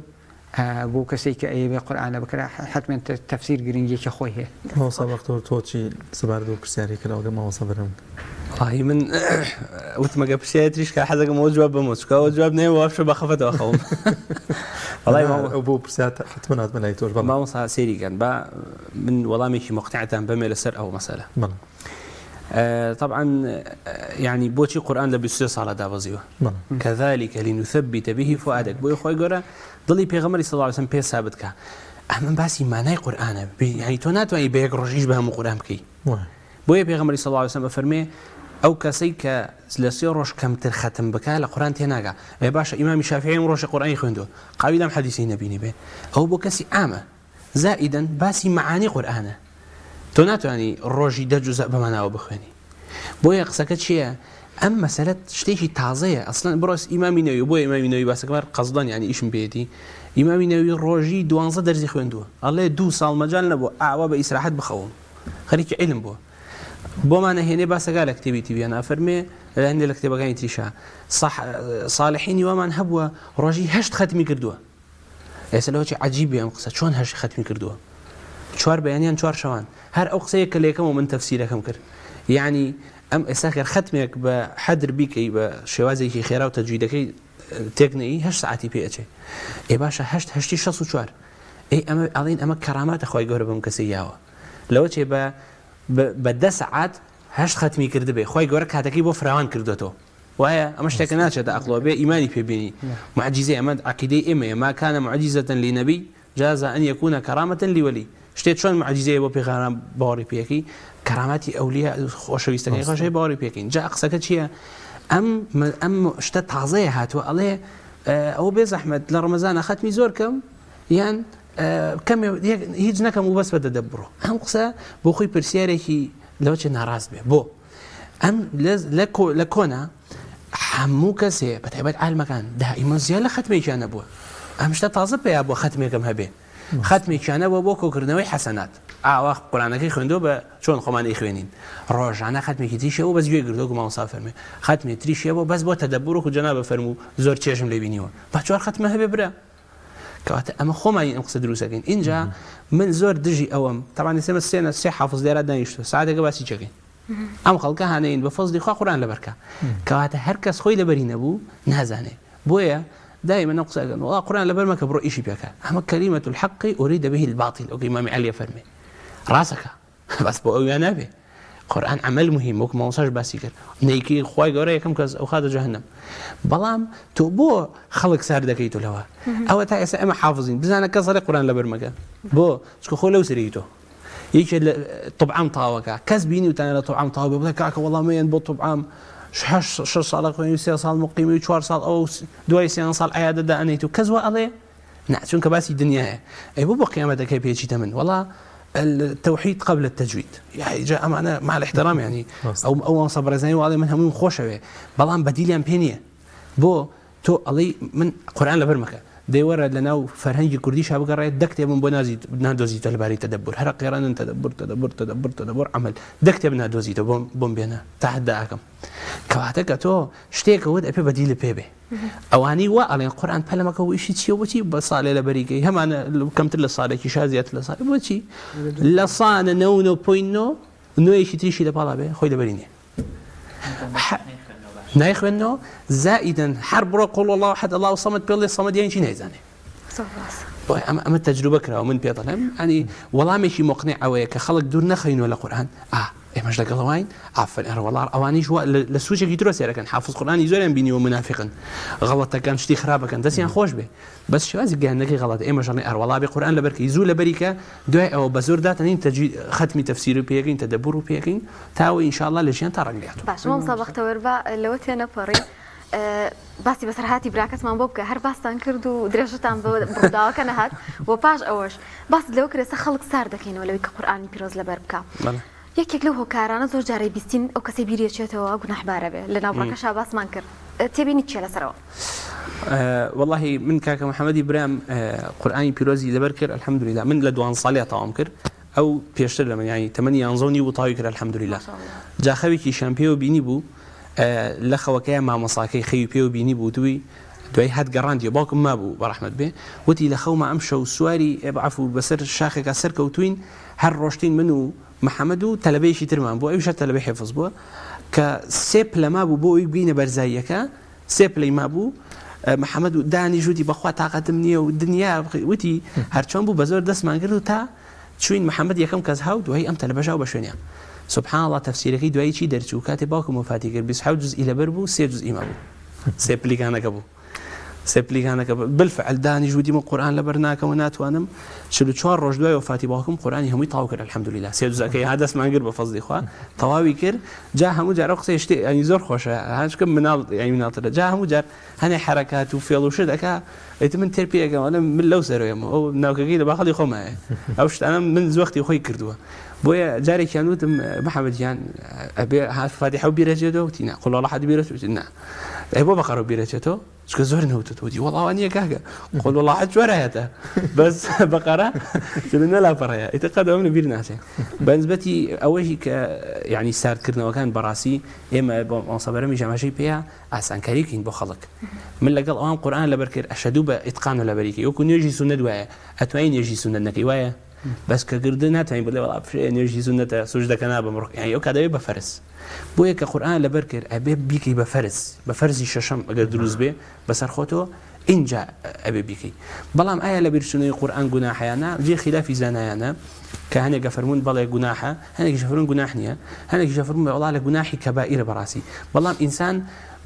بۆ کەسێک کە ئەیەوێ قورئانە بکرا حەتمەن تەفسیر گرنگیەکی خۆی هەیە. مامۆستا بەختەوەر تۆ چی سەبارەت بەو پرسیارەی کراوە گەر مامۆستا بەرهەم. وەڵاهی من وتم ئەگەر پرسیاری تریش کا حەزەکەم ئەوە جواب بەمەوە چونکە ئەوە جواب نەیەوە وابشە بە خەفەتەوە خەوم. وەڵاهی مامۆ ئەو بۆ پرسیار حەتمەن هاتمە لای تۆش بەڵێ. مامۆستا سەیری کەن با من وەڵامێکی موقنیعتان بەمێ لەسەر ئەو مەسەلە. بەڵێ. طبعا یعنی بۆچی قورئان لە 23 ساڵە دابەزیوە كذلك لنثبت به فؤادك بۆی خۆی گەورە دڵی پێغەمبەری صلی الله علیه وسلم پێ ثابت کە ئەمە باسی مانای قورئانە یعنی تۆ ناتوانانی بە یەک ڕۆژیش بە هەموو قورئان بکەی بۆیە پێغەمبەری صلی الله علیه وسلم ئەفەرمێ ئەو کەسەی کە لە سێ ڕۆژ کەمتر خەتم بکە لە قورئان تێناگا ئێ باشە ئیمامی شافعی ئەم ڕۆژە قورئانی خوێندووە قاوی لەم حەدیسەی نەبینی بێ ئەو بۆ کەسی عامە زائیدەن باسی مەعانی قورئانە تۆ ناتوانی ڕۆژی دە جوزء بە ماناوە بخوێنی بۆیە قسەکە چییە ئەم مەسەلە شتێکی تازەیە ئەسڵەن بڕۆس ئیمامی نەوی بۆیە ئیمامی نەوی باسەکەمار قەزدان یعنی ئیشم پێیەتی ئیمامی نەوی ڕۆژی دوانزە دەرزی خوێندووە ئەڵێ دوو ساڵ مەجال نەبوو ئاوا بە ئیسراحەت بخەوم خەریکی عیلم بووە بۆمان ئەهێنێ باسەکە لە کتێبی تیبیان ئەفەرمێ لە هەندێک لە کتێبەکانی تریشا صالحینی وامان هەبووە ڕۆژی هەشت خەتمی کردووە ئێستا لەوە چی عەجیب بێ ئەم قسە چۆن هەشی خەتمی کردووە چوار بەیانیان چوار شەوان هەر ئەو قسەیە کە لەیەکەمەوە من تەفسیرەکەم کرد یعنی ئەم ئێستا گەر خەتمێک بە حەدر بیکەی بە شێوازێکی خێرا و تەجویدەکەی تێک نەیی هەشت سەعاتی پێ ئەچێ ئێ باشە هەشت هەشتی شەست و چوار ئەی ئەمە ئەڵێن ئەمە کەراماتە خوای گەورە بەم کەسەی یاوە لەوە چێ بە بە دە سەعات هەشت خەتمی کردبێ خوای گەورە کاتەکەی بۆ فراوان کردوێتەوە وایە ئەمە شتێکە ناچێتە ئەقڵەوە بێ ئیمانی پێ بێنی معجیزەی ئەمە عەقیدەی ئێمەیە ما کان معجزة لنبی جاز ان یکون کرامة لولی شتێ چۆن معجیزەیە بۆ پێغەمبەران باوەڕی پێ ئەکەی کەراماتی ئەولیا خۆشەویستەکەی خۆشەوی باوەڕی پێ ئەکەین جا قسەکە چییە ئەم ئەم شتە تازەیە هاتووە ئەڵێ ئەوە بێ زەحمەت لە ڕەمەزانە خەتمی زۆر کەم یان کەمێ هیچ نەکەم و بەس بە دەدە بڕۆ ئەم قسە بۆ خۆی پرسیارێکی لەوە چێ ناڕاست بێ بۆ ئەم لە کۆنا هەموو کەسێ بە تایبەت عالمەکان دائیمە زیاد لە خەتمێکیان نەبووە ئەم شتە تازە پێیا بۆ خەتمێکم هەبێ خەتمێکیان نەبووە بۆ کۆکردنەوەی حەسەنات ئاوا قورانەکەی خوێندووە بە چۆن خۆمان ئەیخوێنین ڕۆژانە خەتمێکی تریشی هەبوو بەس گوێ گرتووە وەکو مامۆستا فەرمووی خەتمێ تریشی هەبوو بەس بۆ تەدەبور وەکو جەنابە فەرموو زۆر چێژم لێ بینیوە با چوار خەتمە هەبێ برا کەواتە ئەمە خۆمانی ئەم قسە دروستەکەین ئینجا من زۆر دژی ئەوەم تەبعەن ئێستا سێنە سێ حافز لێرە دانیشتووە ساعتێکە باسی چەکەین ئەم خەڵکە هانەین بە فەزلی خوا قورئان لەبەرکە کەواتە هەر کەس خۆی لەبەری نەبوو نازانێ بۆیە دائما ئەم قسە ئەکەن وەڵا قورئان لەبەر مەکە بڕۆ ئیشی پێکە ئەمە کەلیمەت الحق أريد به الباطل ئەو ئیمامی عەلی فەرمێ ڕاستەکە بەس بۆ ئەویا نابێ قورئان عەمەل مهم وەک مامۆستاش باسی کرد نەیکەی خوای گەورە یەکەم کەس ئەو خاتە جەهەنەم بەڵام تۆ بۆ خەڵک سار دەکەیت و لەوە ئەوە تا ئێستا ئێمە حافزین بزانە کەس ڕێ قورئان لەبەر مەکە بۆ چکە خۆ لەو سەری تۆ یەکێ لە طبعام تاوەکە کەس بینی وتانە لە طبعام تاو بێ بڵێ کاکە وەڵام مەیەن بۆ طبعام هەشت شەش ساڵە خوێنی و سێ ساڵ مقیمی و چوار ساڵ ئەوە دوای سێ ساڵ عیادە دائەنێیت و کەس وا ئەڵێ نا چونکە باسی دنیایە ئەی بۆ بۆ قیامەتەکەی پێچیتە من وەڵا التوحید قبل التجوید یاعی جا ئەمانە مع الاحترام یعنی ئەو ئەو وانسە بەڕێزانی واڵێ من هەموویم خۆشەوێ بەڵام بەدیلیان پێ نییە بۆ تۆ ئەڵێی من قورئان لەبەر مەکە. دەی وەرە لە ناو فەرهەنگی کوردیشا بگەڕێ دە کتێبم بۆ نازیت نادۆزیتەوە لەبارەی تەدەبور هەرە قێڕەنن تەدەبور تەدەبور تەدەبور تەدەبور عەمەل دە کتێب نادۆزیتەوە بۆم بۆم بێنە تەحەدا ئەکەم کەواتە کە تۆ شتێکە وت ئەپێ بەدیلت پێ بێ ئەوانەی وا ئەڵێن قورئان پەلەمەکە و ئیشی چییە بۆچی بە ساڵێ لەبەری کەی هەمانە کەمتر لە ساڵێکی شا زیاتر لە ساڵێ بۆچی لە سانە نەو نۆ پۆین نۆ نۆیەکی تریشی لە پاڵا بێ خۆی لەبەری نییە نایخوێنەوە زائیدەن هەر بڕۆ قل الله احد الله الصمد پێڵێ صمد یان چی نایزانێ بۆیە ئەمە ئەمە تەجروبە کراوە من پێ دەڵێم ئەنی وەڵامێکی مقنع ئەوەیە کە خەڵک دوور نەخەینەوە لە قورئان ئا ئێمەش لەگەڵەوەین ئافرین ئەرە وەڵا ئەوانیش وا لە سوچێکی ترۆ سێرەکەن حافظ قورئانی زۆریان بینیوە منافقن غەڵەتەکەن شتی خراپەکەن دەستیان خۆش بێ بەس شێوازی گەیاندنەکەی غەڵەتە ئێمەش ئەڵێین ئەروەڵا بێ قورئان لەبەرکەی زوو لەبەری کە دوای ئەوە بە زۆر داتەنین تەجوید خەتمی تەفسیر و پێکەین تەدەبور و پێکەین تاوە ئینشاءاللە لە ژیان تا ڕەنگ لێهاتوو. باشە مامۆستا بەختەوەر با لەوە تێنەپەڕین باسی بەسەرهاتی براکەتمان بۆ بکە هەر باستان کرد و درێژەتان بە ڕووداوەکە نەهات و پاش ئەوەش باست لەوە کرد ئێستا خەڵک سارد دەکەینەوە لەوەی کە قورئانی پیرۆز لەبەر بکا یەکێک لەو هۆکارانە زۆر جارەی بیستین ئەو کەسەی بیری ئەچێتەوە گوناحبارە بێ لە ناوبڕەکەشا باسمان کرد تێبینیت چیە لەسەرەوە؟ وەڵاهی من کاکە محمدی برام قورئانی پیرۆزی لەبەر کرد الحمدللە من لە دوانزە ساڵیا تەواوم کرد ئەو پێشتر لە من یانی تەمەنی یانزە و نیو بوو تەواوی کرد الحمدللە جا خەوێکیشیان پێوە بینی بوو لە خەوەکەیا مامۆساکەی خەوی پێوە بینی بوو وتوی دوای هات گەڕاندیەوە باوکم مابوو بەڕەحمەت بێ وتی لە خەوما ئەم شەو سواری عەفو بەسەر شاخێکا سەرکەوتوین هەر ڕۆشتین من و محمد و تەلەبەیەکی ترمان بوو ئەویش هەر تەلەبەی حیفز بووە کە سێ پلە مابوو بۆ ئەوی بگەینە بەرزاییەکە سێ پلەی مابوو محمد و دانیش وتی بەخوا تاقەتم نییە و دنیا وتی هەرچۆن بوو بە زۆر دەستمان گرت و تا چوین محمد یەکەم کەس هاو دوایی ئەم تەلەبەش هاو بە شوێنیان سبحان الله تەفسیرەکەی دوایی چی دەرچوو کاتێ باوکم وەفاتی کرد 27 جزئی لەبەر بوو سێ جزئی مابوو سێ پلیکانەکە بوو سێ پلیکانەکە بالفعل دانیش وتی من قورئان لەبەر ناکەم و ناتوانم 44 ڕۆژ دوای وەفاتی باوکم قورئانی هەمووی تەواو کرد الحمدلله سێ جزئەکەی ها دەستمان گرت بە فەزلی خوا تەواوی کرد جا هەموو جار ئەو قسەی شتێ ینی زۆر خۆشە هاچکە مناڵ ینی مناڵترە جا هەموو جار هەنێ حرەکات و فێڵ و شت ئەکا ئیتر من تێر پێ ئەکەم ئەڵێم من لەو سەرەوەم ئەو ناوکەکەی لە باخەڵی خۆمایە ئەو شتانە من وەختی خۆی کردووە بۆیە جارێکیان وتم محەممەد گیان ئەبێ هات فاتیحە و بیرەچێتەوە وتی نا قل الله احد بیرەچێت وتی نا ئەی بۆ بەقەرە بیرەچێتەوە چونکە زۆر نەوتت وتی وەڵا وا نییە کاکە قل الله احد چوار ئایەتە بەس بەقەرە نە لاپەڕەیە ئیتر قەت ئەوم لە بیر ناچێ بەنسبەتی ئەوەشی کە یعنی ساردکردنەوەکان بەڕاستی ئێمە بۆ مامۆستا بەرەمی ژەمەشەی پێیە ئاسانکاری بکەین بۆ خەڵک من لەگەڵ ئەوان قورئان لەبەر کرد ئەشەدو بە ئیتقان لەبەری کەی وەکو نوێژی سوننەت وایە ئەتوانی نوێژی سوننەت نەکەی وایە بەس کە گردن ناتوانین بڵێ وەڵا فشەیە نوێژی سوننەتە سوجدەکە نابم ڕک یانی ئەو کات ئەبێ بە فەرز بۆیە کە قورئان لەبەر کرد ئەبێ بیکەی بە فەرز بە فەرزی شەشەم ئەگەر دروست بێ بەسەر خۆتەوە ئینجا ئەبێ بیکەی بەڵام ئایا لە بیرچوونەوەی قورئان گوناحە یا نا جێی خیلافی زانایانە کە هەنێک ئەفەرموون بەڵێ گوناحە هەنێکیش ئەفەرموون گوناح نییە هەنێکیش ئەفەرموون وەڵا لە گوناحی کەبائیرە بەڕاستی بەڵام ئینسان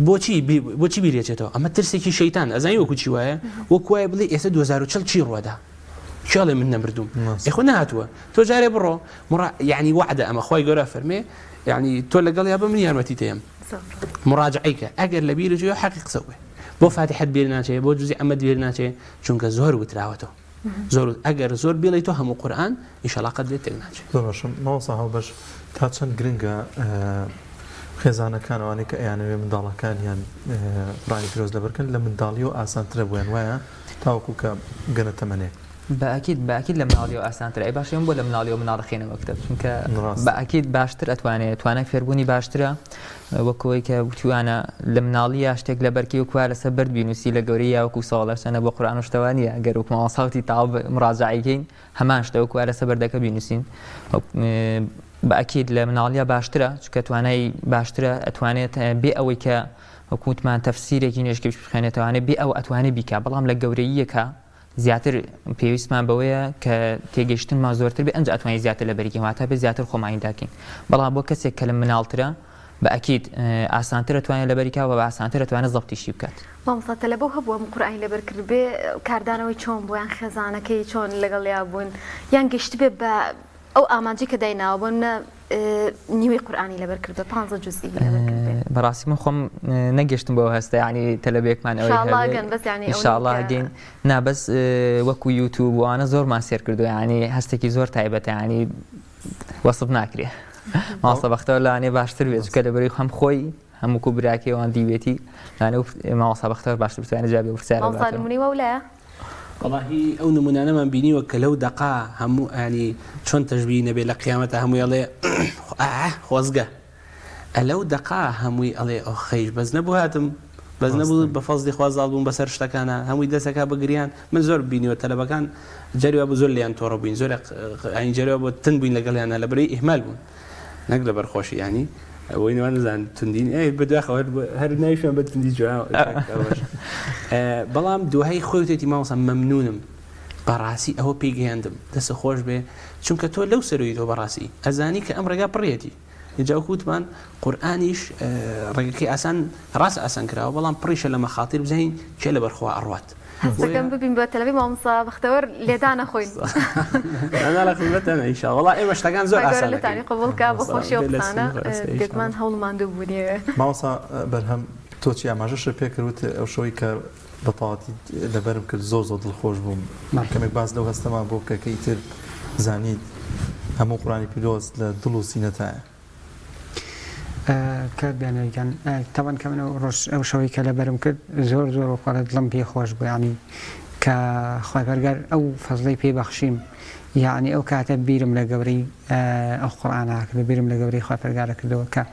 بۆچی بۆچی بیرێچێتەوە ئەمە ترسێکی شەیتان ئەزانی وەکو چی وایە وەکو وایە بڵێ ئێستا 2040 چی ڕوەدا کێ ئەڵێ من نەمردووم ئێ خۆ نەهاتووە تۆ جارێ بڕۆ مڕا یعنی وعدە ئەمە خوای گەورە فەرمێ یعنی تۆ لەگەڵ یا بە من یارمەتی تێم مراجعەی کە ئەگەر لە بیرت چوو حەقی قسە بێ بۆ فاتیحەت بیر ناچێ بۆ جزئی ئەمەت بیر ناچێ چونکە زۆر وتراوەتەوە زۆر ئەگەر زۆر بیڵێی تۆ هەموو قورئان ئیشەڵا قەت لێت تێک ناچێ. زۆر باشە مامۆستا هاوبەش تا چەند گرنگە خێزانەکان ئەوانەی کە ئەیانەوێ منداڵەکانیان قورئانی پیرۆز لەبەرکەن لە منداڵیەوە ئاسانترە بۆیان وایە تاوەکو کە بگەنە تەمەنێک؟ بە ئەکید بە ئەکید لە مناڵیەوە ئاسانترە ئەی باشە ئێمە بۆ لە مناڵیەوە مناڵ ئەخەینە مەکتەب چونکە بە ئەکید باشتر ئەتوانێ توانای فێربوونی باشترە وەک ئەوەی کە وتویانە لە مناڵییا شتێک لەبەر کەی وەکو وا لەسەر بەرد بینوسی لە گەورەییا وەکو سەوڵ هەرچەندە بۆ قورئان و شتەوە نییە گەر وەک مامۆستا وتی تەواو مڕاجەعەی کەین هەمان شتە وەکو وا لەسەر بەردەکە بینوسین بە ئەکید لە مناڵییا باشترە چونکە توانای باشترە ئەتوانێت بێ ئەوەی کە وەکو وتمان تەفسیرێکی نوێژکەی بخوێنێتەوانێ بێ ئەوە ئەتوانێ بیکا بەڵام لە گەورەییەکە زیاتر پێویستمان بەوەیە کە تێگەیشتنمان زۆرتر بێ ئەنجا ئەتوانین زیاتر لەبەری کەین واتە بێ زیاتر خۆمان ئیندا کەین بەڵام بۆ کەسێک کە لە مناڵترە بە ئەکید ئاسانتر ئەتوانێت لەبەری کا و بە ئاسانتر ئەتوانێت زەبتیشی بکات. مامۆستا تەلەبەو هەبوو ئەم قورئانی لەبەر کردبێ کاردانەوەی چۆن بوو یان خێزانەکەی چۆن لەگەڵیا بوون یان گەیشتبێ بە ئەو ئامانجەی کە دایناوە بۆ نمونە نیوەی قورئانی لەبەر کردبێ پانزە جوزئی لەبەر کردبێ. بەڕاستی من خۆم نەگەشتم بەو هەستە یعنی تەلەبێکمان ئەوەی ئینشاڵڵا گەن بەس یعنی ئەو ئینشاڵڵا گەین نا بەس وەکو یوتیوب وانە زۆرمان سێر کردو یعنی هەستێکی زۆر تایبەتە یعنی وەسف ناکرێ مامۆستا بەختەوەر لەوانەیە باشتر بێت چونکە لەبەرەی هەم خۆی هەم وەکو براکەی ئەوان دیوێتی لەوانەیە مامۆستا بەختەوەر باشتر بتوانێت جوابی ئەو پرسیارە مامۆستا بداتەوە. نمونەی واو لایە؟ وەڵاهی ئەو نمونانەمان بینیوە کە لەو دەقا هەموو یانی چۆن تەشبیهی نەبێ لە قیامەتا هەمووی ئەڵێ ئاه خۆزگە ئەلەو دەقا هەمووی ئەڵێ ئۆخەیش بەس نەبوو هاتم بەس نەبوو بە فەزلی خوا زاڵ بووم بەسەر شتەکانا هەمووی دەسەکا بە گریان من زۆر بینیوە تەلەبەکان جاری وابوو زۆر لێیان تۆڕە بووین زۆر یانی جاری وابوو تند بووین لەگەڵیانا لەبەرەی ئیهمال بوون نەک لەبەر خۆشی یانی ئەوەی نوان نزان توندین ئەی بەداخەوە هەر ناویشمان بە توندی جواب بەڵام دوایی خۆی وتێتی مامۆستا مەمنونم بەڕاستی ئەوە پێی گەیاندم دەست خۆش بێ چونکە تۆ لەو سەروی تۆ بەڕاستی ئەزانی کە ئەم ڕێگا پڕیەتی ئینجا وەکو وتمان قورئانیش ڕێگەکەی ئاسان ڕاستە ئاسان کراوە بەڵام پڕیشە لە مەخاتیر بزانین کێ لەبەر خوا ئەڕوات. هەستەکەم ببین بە تەلەبەی مامۆستا بەختەوەر لێدان ئەخۆین. نا لە خزمەتتانە ان شاء وەڵا ئێمە شتەکان زۆر ئاسان ئەکەین. لەتانی قبوڵ کا بۆ خۆشی ئەو قسانە بێگومان هەوڵ و ماندوو بوونی. مامۆستا بەرهەم تۆ چی ئاماژەشت پێکرد وتت ئەو شەوەی کە بە تەواوەتی لەبەرم کرد زۆر زۆر دڵخۆش بووم کەمێک باس لەو هەستەمان بۆ بکە کە ئیتر زانیت هەموو قورئانی پیرۆز لە دڵ و سینەتایە. کاک بیانەر گیان تەبعەن کە من ئەو ڕۆژ ئەو شەوەی کە لەبەرم کرد زۆر زۆر وەکو دڵم پێی خۆش بوو یانی کە خوای پەرگار ئەو فەزڵەی پێ بەخشیم یانی ئەو کاتە بیرم لە گەورەی ئەو قورئانە کردەوە بیرم لە گەورەی خوای پەرگارە کردەوە کە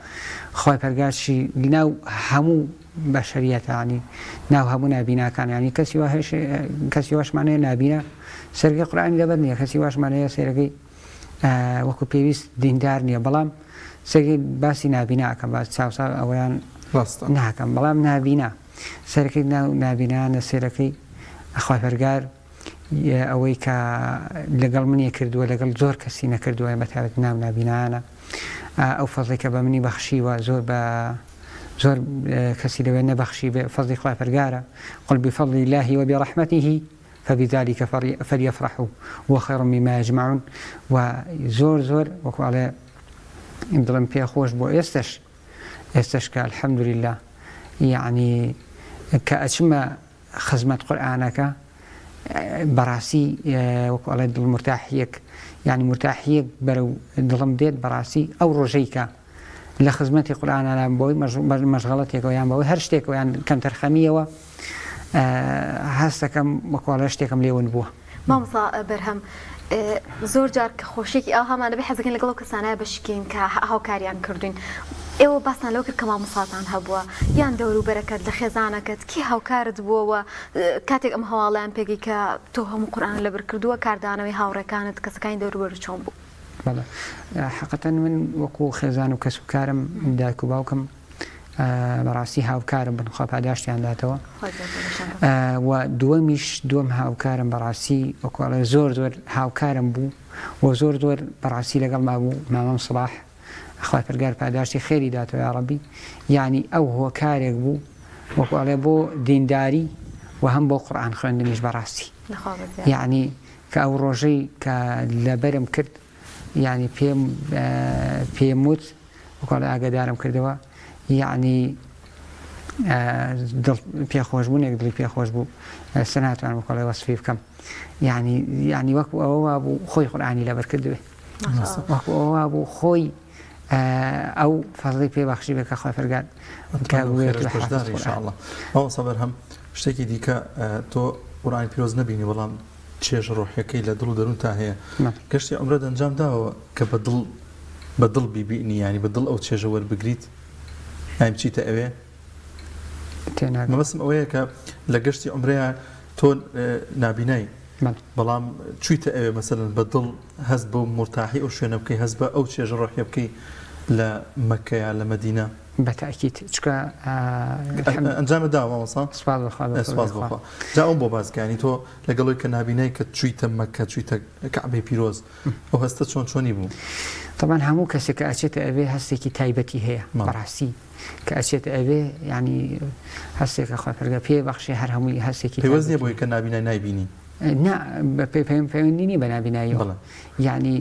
خوای پەرگار چی لەناو هەموو بەشەریەتە یانی ناو هەموو نابیناکان یانی کەسی وا هەیە کەسی واشمان هەیە نابینا سەرگەی قورئانی لەبەر نییە کەسی واشمان هەیە سەیرەکەی وەکو پێویست دیندار نییە بەڵام سەرگەی باسی نابینا ئەکەم باس چاوسا ئەوەیان ڕاستە ناکەم بەڵام نابینا سەرەکەی ناو نابینانە سێرەکەی خوای پەرگار ئەوەی کە لەگەڵ منی کردووە لەگەڵ زۆر کەسی نەکردووە بە تایبەت ناو نابینایانە ئەو فەزڵی کە بە منی بەخشیوە زۆر بە زۆر کەسی لەوێ نەبەخشی بێ فەزڵی خوای پەرگارە قل بفضل الله وبرحمته فبذلك فليفرحوا هو خير مما يجمعون و زۆر زۆر وەکو ئەڵێ دڵم پێ خۆش بۆ ئێستش ئێستش کە الحمدلله یعنی کە ئەچمە خزمەت قورئانەکە بەڕاستی وەکو ئەڵێ دڵ مورتاحیەک یانی مورتاحیەک بەرەو دڵم دێت بەڕاستی ئەو ڕۆژەی کە لە خزمەتی قورئانانە بۆی مەشغەڵەتێکەوە یان بەوەی هەر شتێکەوە یان کەمتەرخەمیەوە هەستەکەم وەکو ئەڵێ شتێکم لێ ون بووە. مامۆستا بەرهەم زۆر جار کە خۆشیەکی ئاوهامان دەبێت حەزەکەین لەگەڵ ئەو کەسانە بەشکەین کە هاوکاریان کردوین ئێوە باستان لەوە کرد کە مامۆستاتان هەبووە یان دەوروبەرەکەت لە خێزانەکەت کی هاوکارت بووە و کاتێک ئەم هەواڵیان پێگەی کە تۆ هەموو قورئانت لەبەر کردووە کاردانەوەی هاوڕێکانت کەسەکانی دەوروبەرت چۆن بوو؟ بەڵێ حەقەتەن من وەکو خێزان و کەسوکارم دایک و باوکم بەڕاستی هاوکارم بن خوا پاداشتیان داتەوە و دووەمیش دووەم هاوکارم بەڕاستی وەکو زۆر زۆر هاوکارم بوو و زۆر زۆر بەڕاستی لەگەڵ مابوو مامەم سڵاح خوای پەرگار پاداشتی خێری داتەوە یاڕەبی یعنی ئەو هۆکارێک بوو وەکو ئەڵێ بۆ دینداری و هەم بۆ قورئان خوێندنیش بەڕاستی یعنی کە ئەو ڕۆژەی کە لەبەرم کرد یانی پێم پێم وت وەکو ئاگادارم کردەوە یعنی دڵ پێخۆشبوونێک دڵی پێخۆش بوو ئێستا ناتوانم وەکو وەسفی بکەم یعنی یعنی وەکو ئەوە وابوو خۆی قورئانی لەبەر کردبێ وەکو ئەوە وابوو خۆی ئەو فەزڵی پێ بەخشی بێ کە خوای پەرگار کە بووێت بە حافظ قورئان. ئینشاءاللە مامۆستا بەرهەم شتێکی دیکە تۆ قورئانی پیرۆز نەبینی بەڵام چێژە ڕۆحیەکەی لە دڵ و دەروونتا هەیە گەشتی عومرەت ئەنجام داوە کە بە دڵ بە دڵ بیبینی یانی بە دڵ ئەو چێژە وەربگریت یانی بچیتە ئەوێ مەبەستم ئەوەیە کە لە گەشتی عومرەیە تۆ نابینای بەڵام چوویتە ئەوێ مەسەلەن بە دڵ هەست بەو مورتاحی ئەو شوێنە بکەی هەست بە ئەو چێژە ڕۆحیە بکەی لە مەککە یا لە مەدینە. بە تەئکید چونکە الحمد ئەنجامت داوە مامۆستا؟ سوپاس بۆ خوا بە سوپاس بۆ خوا. جا ئەوم بۆ باس کە یانی تۆ لەگەڵ ئەوەی کە نابینای کە چوویتە مەککە چوویتە کەعبەی پیرۆز ئەو هەستە چۆن چۆنی بوو؟ تەبعەن هەموو کەسێک کە ئەچێتە ئەوێ هەستێکی تایبەتی هەیە بەڕاستی کە ئەچێتە ئەوێ یانی هەستێکە خوای پەروەردگار پێ بەخشێ هەر هەمووی هەستێکی پەیوەست نییە بۆی کە نابینای نایبینی؟ نا پەیوەندی نییە بە نابیناییەوە یانی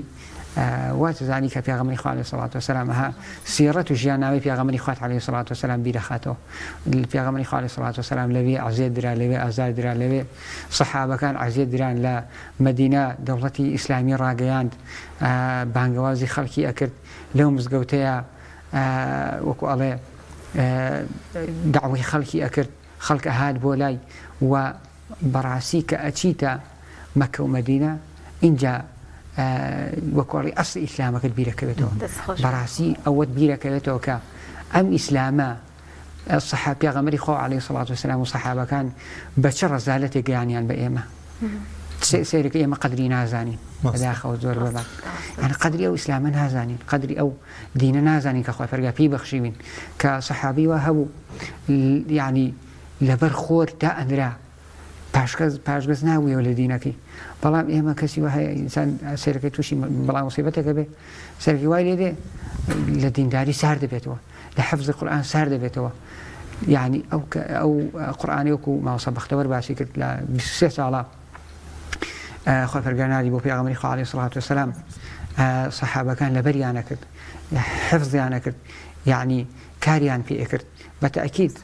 واتزانی کە پێغەمبەری خوا عەلەیهی سەڵات وەسەلام ئەها سیڕەت و ژیاننامەی پێغەمبەری خوات عەلەیهی سەڵات وەسەلام بیرەخاتەوە پێغەمبەری خوا عەلەیهی سەڵات وەسەلام لەوێ ئەزیەت درا لەوێ ئازار درا لەوێ سەحابەکان ئەزیەت دران لە مەدینە دەوڵەتی ئیسلامی ڕاگەیاند بانگەوازی خەڵکی ئەکرد لەو مزگەوتەیە وەکو ئەڵێ دەعوەی خەڵکی ئەکرد خەڵک ئەهات بۆ لای و. بەڕاستی کە ئەچیتە مەککە و مەدینە ئینجا وەکۆڵی ئەسڵی ئیسلامەکەت بیرەکەوێتەوە بەڕاستی ئەوەت بیرەکەوێتەوە کە ئەم ئیسلامە سەحا پێغەمبەری خوا عەلەیهی سڵات وسلام و سەحابەکان بە چ ڕەزالەتێک گەیانیان بە ئێمە سەیرەکە ئێمە قەدری نازانین بەداخەوە زۆر بەبا یعنی قەدری ئەو ئیسلامە نازانین قەدری ئەو دینە نازانین کە خوای پەرگا پێی بەخشیوین کە سەحابی وا هەبوو یعنی لەبەر خۆر دائەنرا پاشگەز پاشگەز نابوویەوە لە دینەکەی بەڵام ئێمە کەسی وە هەیە ئینسان سەیرەکەی تووشی بەڵام مصیبەتێکە بێ سەرەکی وای لێ دێ لە دینداری سار دەبێتەوە لە حەفزی قورئان سار دەبێتەوە یعنی ئەو ئەو قورئانی وەکو مامۆستا بەختەوەر باسی کرد لە 23 ساڵە خوا پەرگار ناردی بۆ پێغەمبەری خوا عەلەیهی سڵات وسلام سەحابەکان لەبەریانە کرد حفظیانە کرد یعنی کاریان پێ کرد بە تەئکید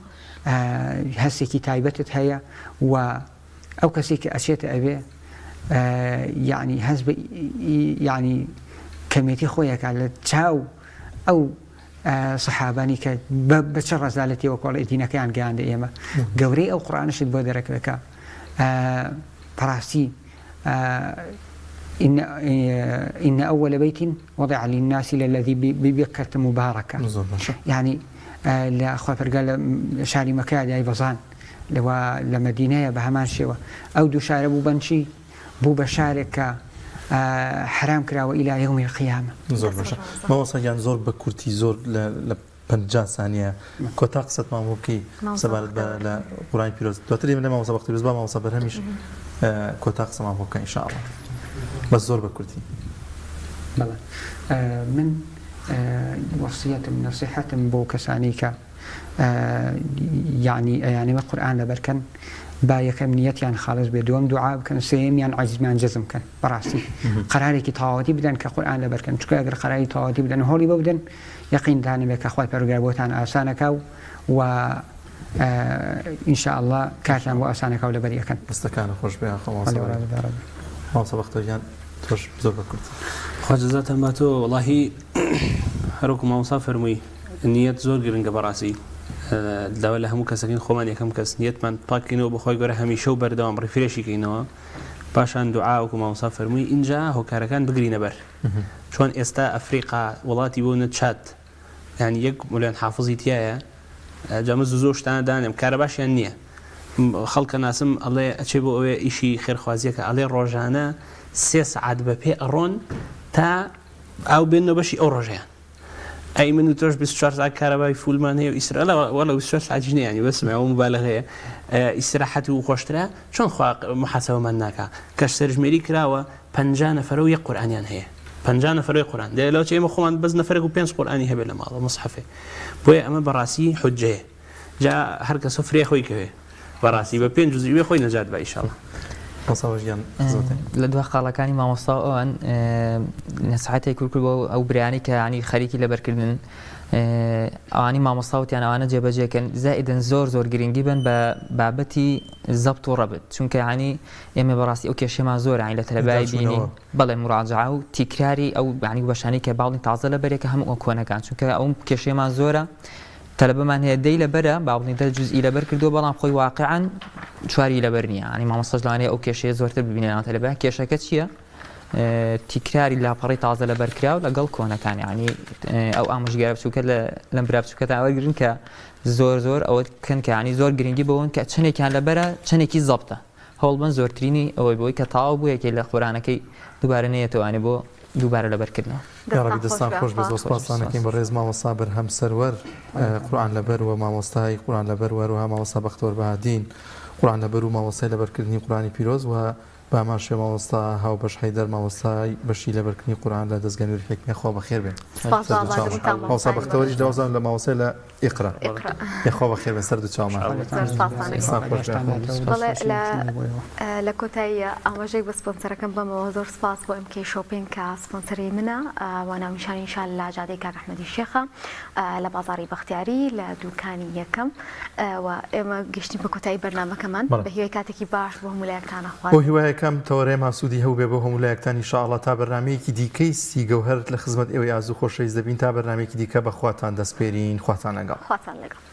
هەستێکی تایبەتت هەیە و ئەو کەسێک کە ئەچێتە ئەوێ یعنی هەست بە یعنی کەمێتی خۆیەکە لە چاو ئەو سەحابانی کە بە چ ڕەزالەتیەوە کۆڵی دینەکەیان گەیاندە ئێمە گەورەی ئەو قورئانەشت بۆ دەرەکەوێت کە بەڕاستی إن إن أول بيت وضع للناس للذي ببكة مباركة يعني لە خوا پەرگا لە شاری مەکە دای بەزان لەوە لە مەدینەیە بە هەمان شێوە ئەو دوو شارە بوو بەنچی بوو بە شارێک کە حەرام کراوە إلى يوم القيامة. زۆر باشە مامۆستا گیان زۆر بە کورتی زۆر لە 50 سانیە کۆتا قسەتمان بۆ بکەی سەبارەت بە لە قورئانی پیرۆز دواتر ئێمە لە مامۆستا بەختی پیرۆز با مامۆستا بەرهەمیش کۆتا قسەمان بۆ بکە إن شاء الله بەس زۆر بە کورتی. بەڵێ من وەسیەتم نەسیحەتم بۆ کەسانی کە یەعنی ئەیانەوێ قورئان لەبەر کەن با یەکەم نیەتیان خاڵس بێ دووەم دوعا بکەن سێیەمیان عەزمیان جەزم کەن بەڕاستی قەرارێکی تەواوەتی بدەن کە قورئان لەبەر کەن چونکە ئەگەر قەراری تەواوەتی بدەن هۆڵی بۆ بدەن یەقینتان بێ کە خوای پەروەردگار بۆتان ئاسانەکا و و ان شاء الله کارتان بۆ ئاسانەکا و لەبەری ئەکەن. دەستەکانت خۆش بێ یاخوا مامۆستا مامۆستا بەختەوەر گیان تۆش زۆر بە کورتی. خوا جەزاتان باتەوە وەڵاهی هەروەکو مامۆستا فەرمووی نیەت زۆر گرنگە بەڕاستی داوا لە هەموو کەسەکەین خۆمان یەکەم کەس نیەتمان پاککەینەوە بۆ خوای گەورە هەمیشە و بەردەوام refresh ی کەینەوە پاشان دوعا وەکو مامۆستا فەرمووی ئینجا هۆکارەکان بگرینە بەر چۆن ئێستا ئەفریقا وڵاتی بۆ نە چاد یانی یەک ملیۆن حافزی تایە جا من زوو زۆر شتانە دانێم کارەباشیان نییە خەڵکە ناسم ئەڵێ ئەچێ بۆ ئەوێ ئیشی خێرخوازیەکە ئەڵێ ڕۆژانە سێ سەعات بە پێ ئەڕۆن تا ئاو بێنەوە بەشی ئەو ڕۆژەیان ئەی من و تۆش 24 ساعت کارەبای full مان هەیە و ئیسرا لە وەڵا 24 ساعتیش نییە ینی بەس ئەوە مبالغەیە ئیسراحەت و خۆشترە چۆن خوا محاسبەمان ناکا کەش سەرژمێری کراوە 50 نەفەرە و یەک قورئانیان هەیە 50 نەفەرە و یەک قورئان دەیە لەوە چێ ئێمە خۆمان بەس نەفەرێک و پێنج قورئانی هەبێ لە ماڵەوە مصحفێ بۆیە ئەمە بەڕاستی حجەیە جا هەر کەسە فرێ خۆی کەوێ بەڕاستی بە پێنج جوزئی خۆی نەجات با ئیشاڵا. مامۆستا وەش گیان خزمەتێ. لە دوا خاڵەکانی مامۆستا و ئەوان نەسیحەتێک کرد بۆ ئەو برایانەی کە ینی خەریکی لەبەرکردن ئەوانی مامۆستا وتیان ئەوانە جێبەجێکەن زائیدن زۆر زۆر گرنگی بن بە بابەتی زەبت و ڕەبت چونکە ینی ئێمە بەڕاستی ئەو کێشەمان زۆر ینی لە تەلەبای بینین بەڵێ مراجعە و تیکراری ئەو ینی بەشانی کە باڵی تازە لەبەرێکە هەموو ئەو کۆنەکان چونکە ئەو کێشەمان زۆرە تەلەبەمان هەیە دەی لەبەرە با بڵێین دە جوزئی لەبەر کردووە بەڵام خۆی واقعا چواری لەبەر نییە ینی مامۆستاش لەوانەیە ئەو کێشەیە زۆرتر ببینێ لەناو تەلەبە کێشەکە چییە تیکراری لاپەڕی تازە لەبەر کراو لەگەڵ کۆنەکان ینی ئەو ئامۆژگارە بچووکە لە لەم برا بچووکەتان وەرگرن کە زۆر زۆر ئەوە بکەن کە ینی زۆر گرنگی بەوەن کە چەندێکیان لەبەرە چەندێکی زەبتە هەوڵبەن زۆرترینی ئەوەی بۆی کە تەواو بوو یەکێ لە قورئانەکەی دووبارە نەیەتەوە یانی بۆ دووبارە لەبەرکردنەوە. یاڕەبی دەستان خۆش بێت زۆر سوپاستان ئەکەین بەڕێز مامۆستا بەرهەم سەروەر قورئان لەبەر و مامۆستای قورئان لەبەر و هەروەها مامۆستا بەختەوەر بەهادین قورئان لەبەر و مامۆستای لەبەرکردنی قورئانی پیرۆز و بە هەمان شێوە مامۆستا هاوبەش حەیدەر مامۆستای بەشی لەبەرکردنی قورئان لە دەزگای نوری حیکمە خوا بەخێر بێن سپاس سەر دوو بابا چاومان دڵتان مامۆستا مامۆستای بەختەوەریش بەڕێز دەوازان لە مامۆستای لە ئیقرا ئیقرا یاخوا بەخێر بێن سەر دوو چاومان زۆر سپاستان دەستان خۆش بێ یاخوا. بەڵێ لە لە کۆتاییە ئاماژەیەک بە سپۆنسەرەکەم بەمەوە زۆر سپاس بۆ MK Shopping کە سپۆنسەری منە و ناونیشانی شار لە جادەی کاک ئەحمەدی شێخە لە بازاڕی بەختیاری لە دوکانی یەکەم و ئێمە گەشتین بە کۆتایی بەرنامەکەمان بەڵێ. بە هیوای کاتێکی باش بۆ هەموو لایەکتان بۆ ئەخوازین. هیوایەکەم تەوەرەیەمان سوودی هەبووبێ بۆ هەموو لایەکتان ان شاء اللە تا بەرنامەیەکی دیکەی سی گەوهەر لە خزمەت ئێوەی ئازو خۆشەویست دەبین تا بەرنامەیەکی دیکە بە خواتان دەسپێرین خواتان لەگەڵ. خواتان لەگەڵ.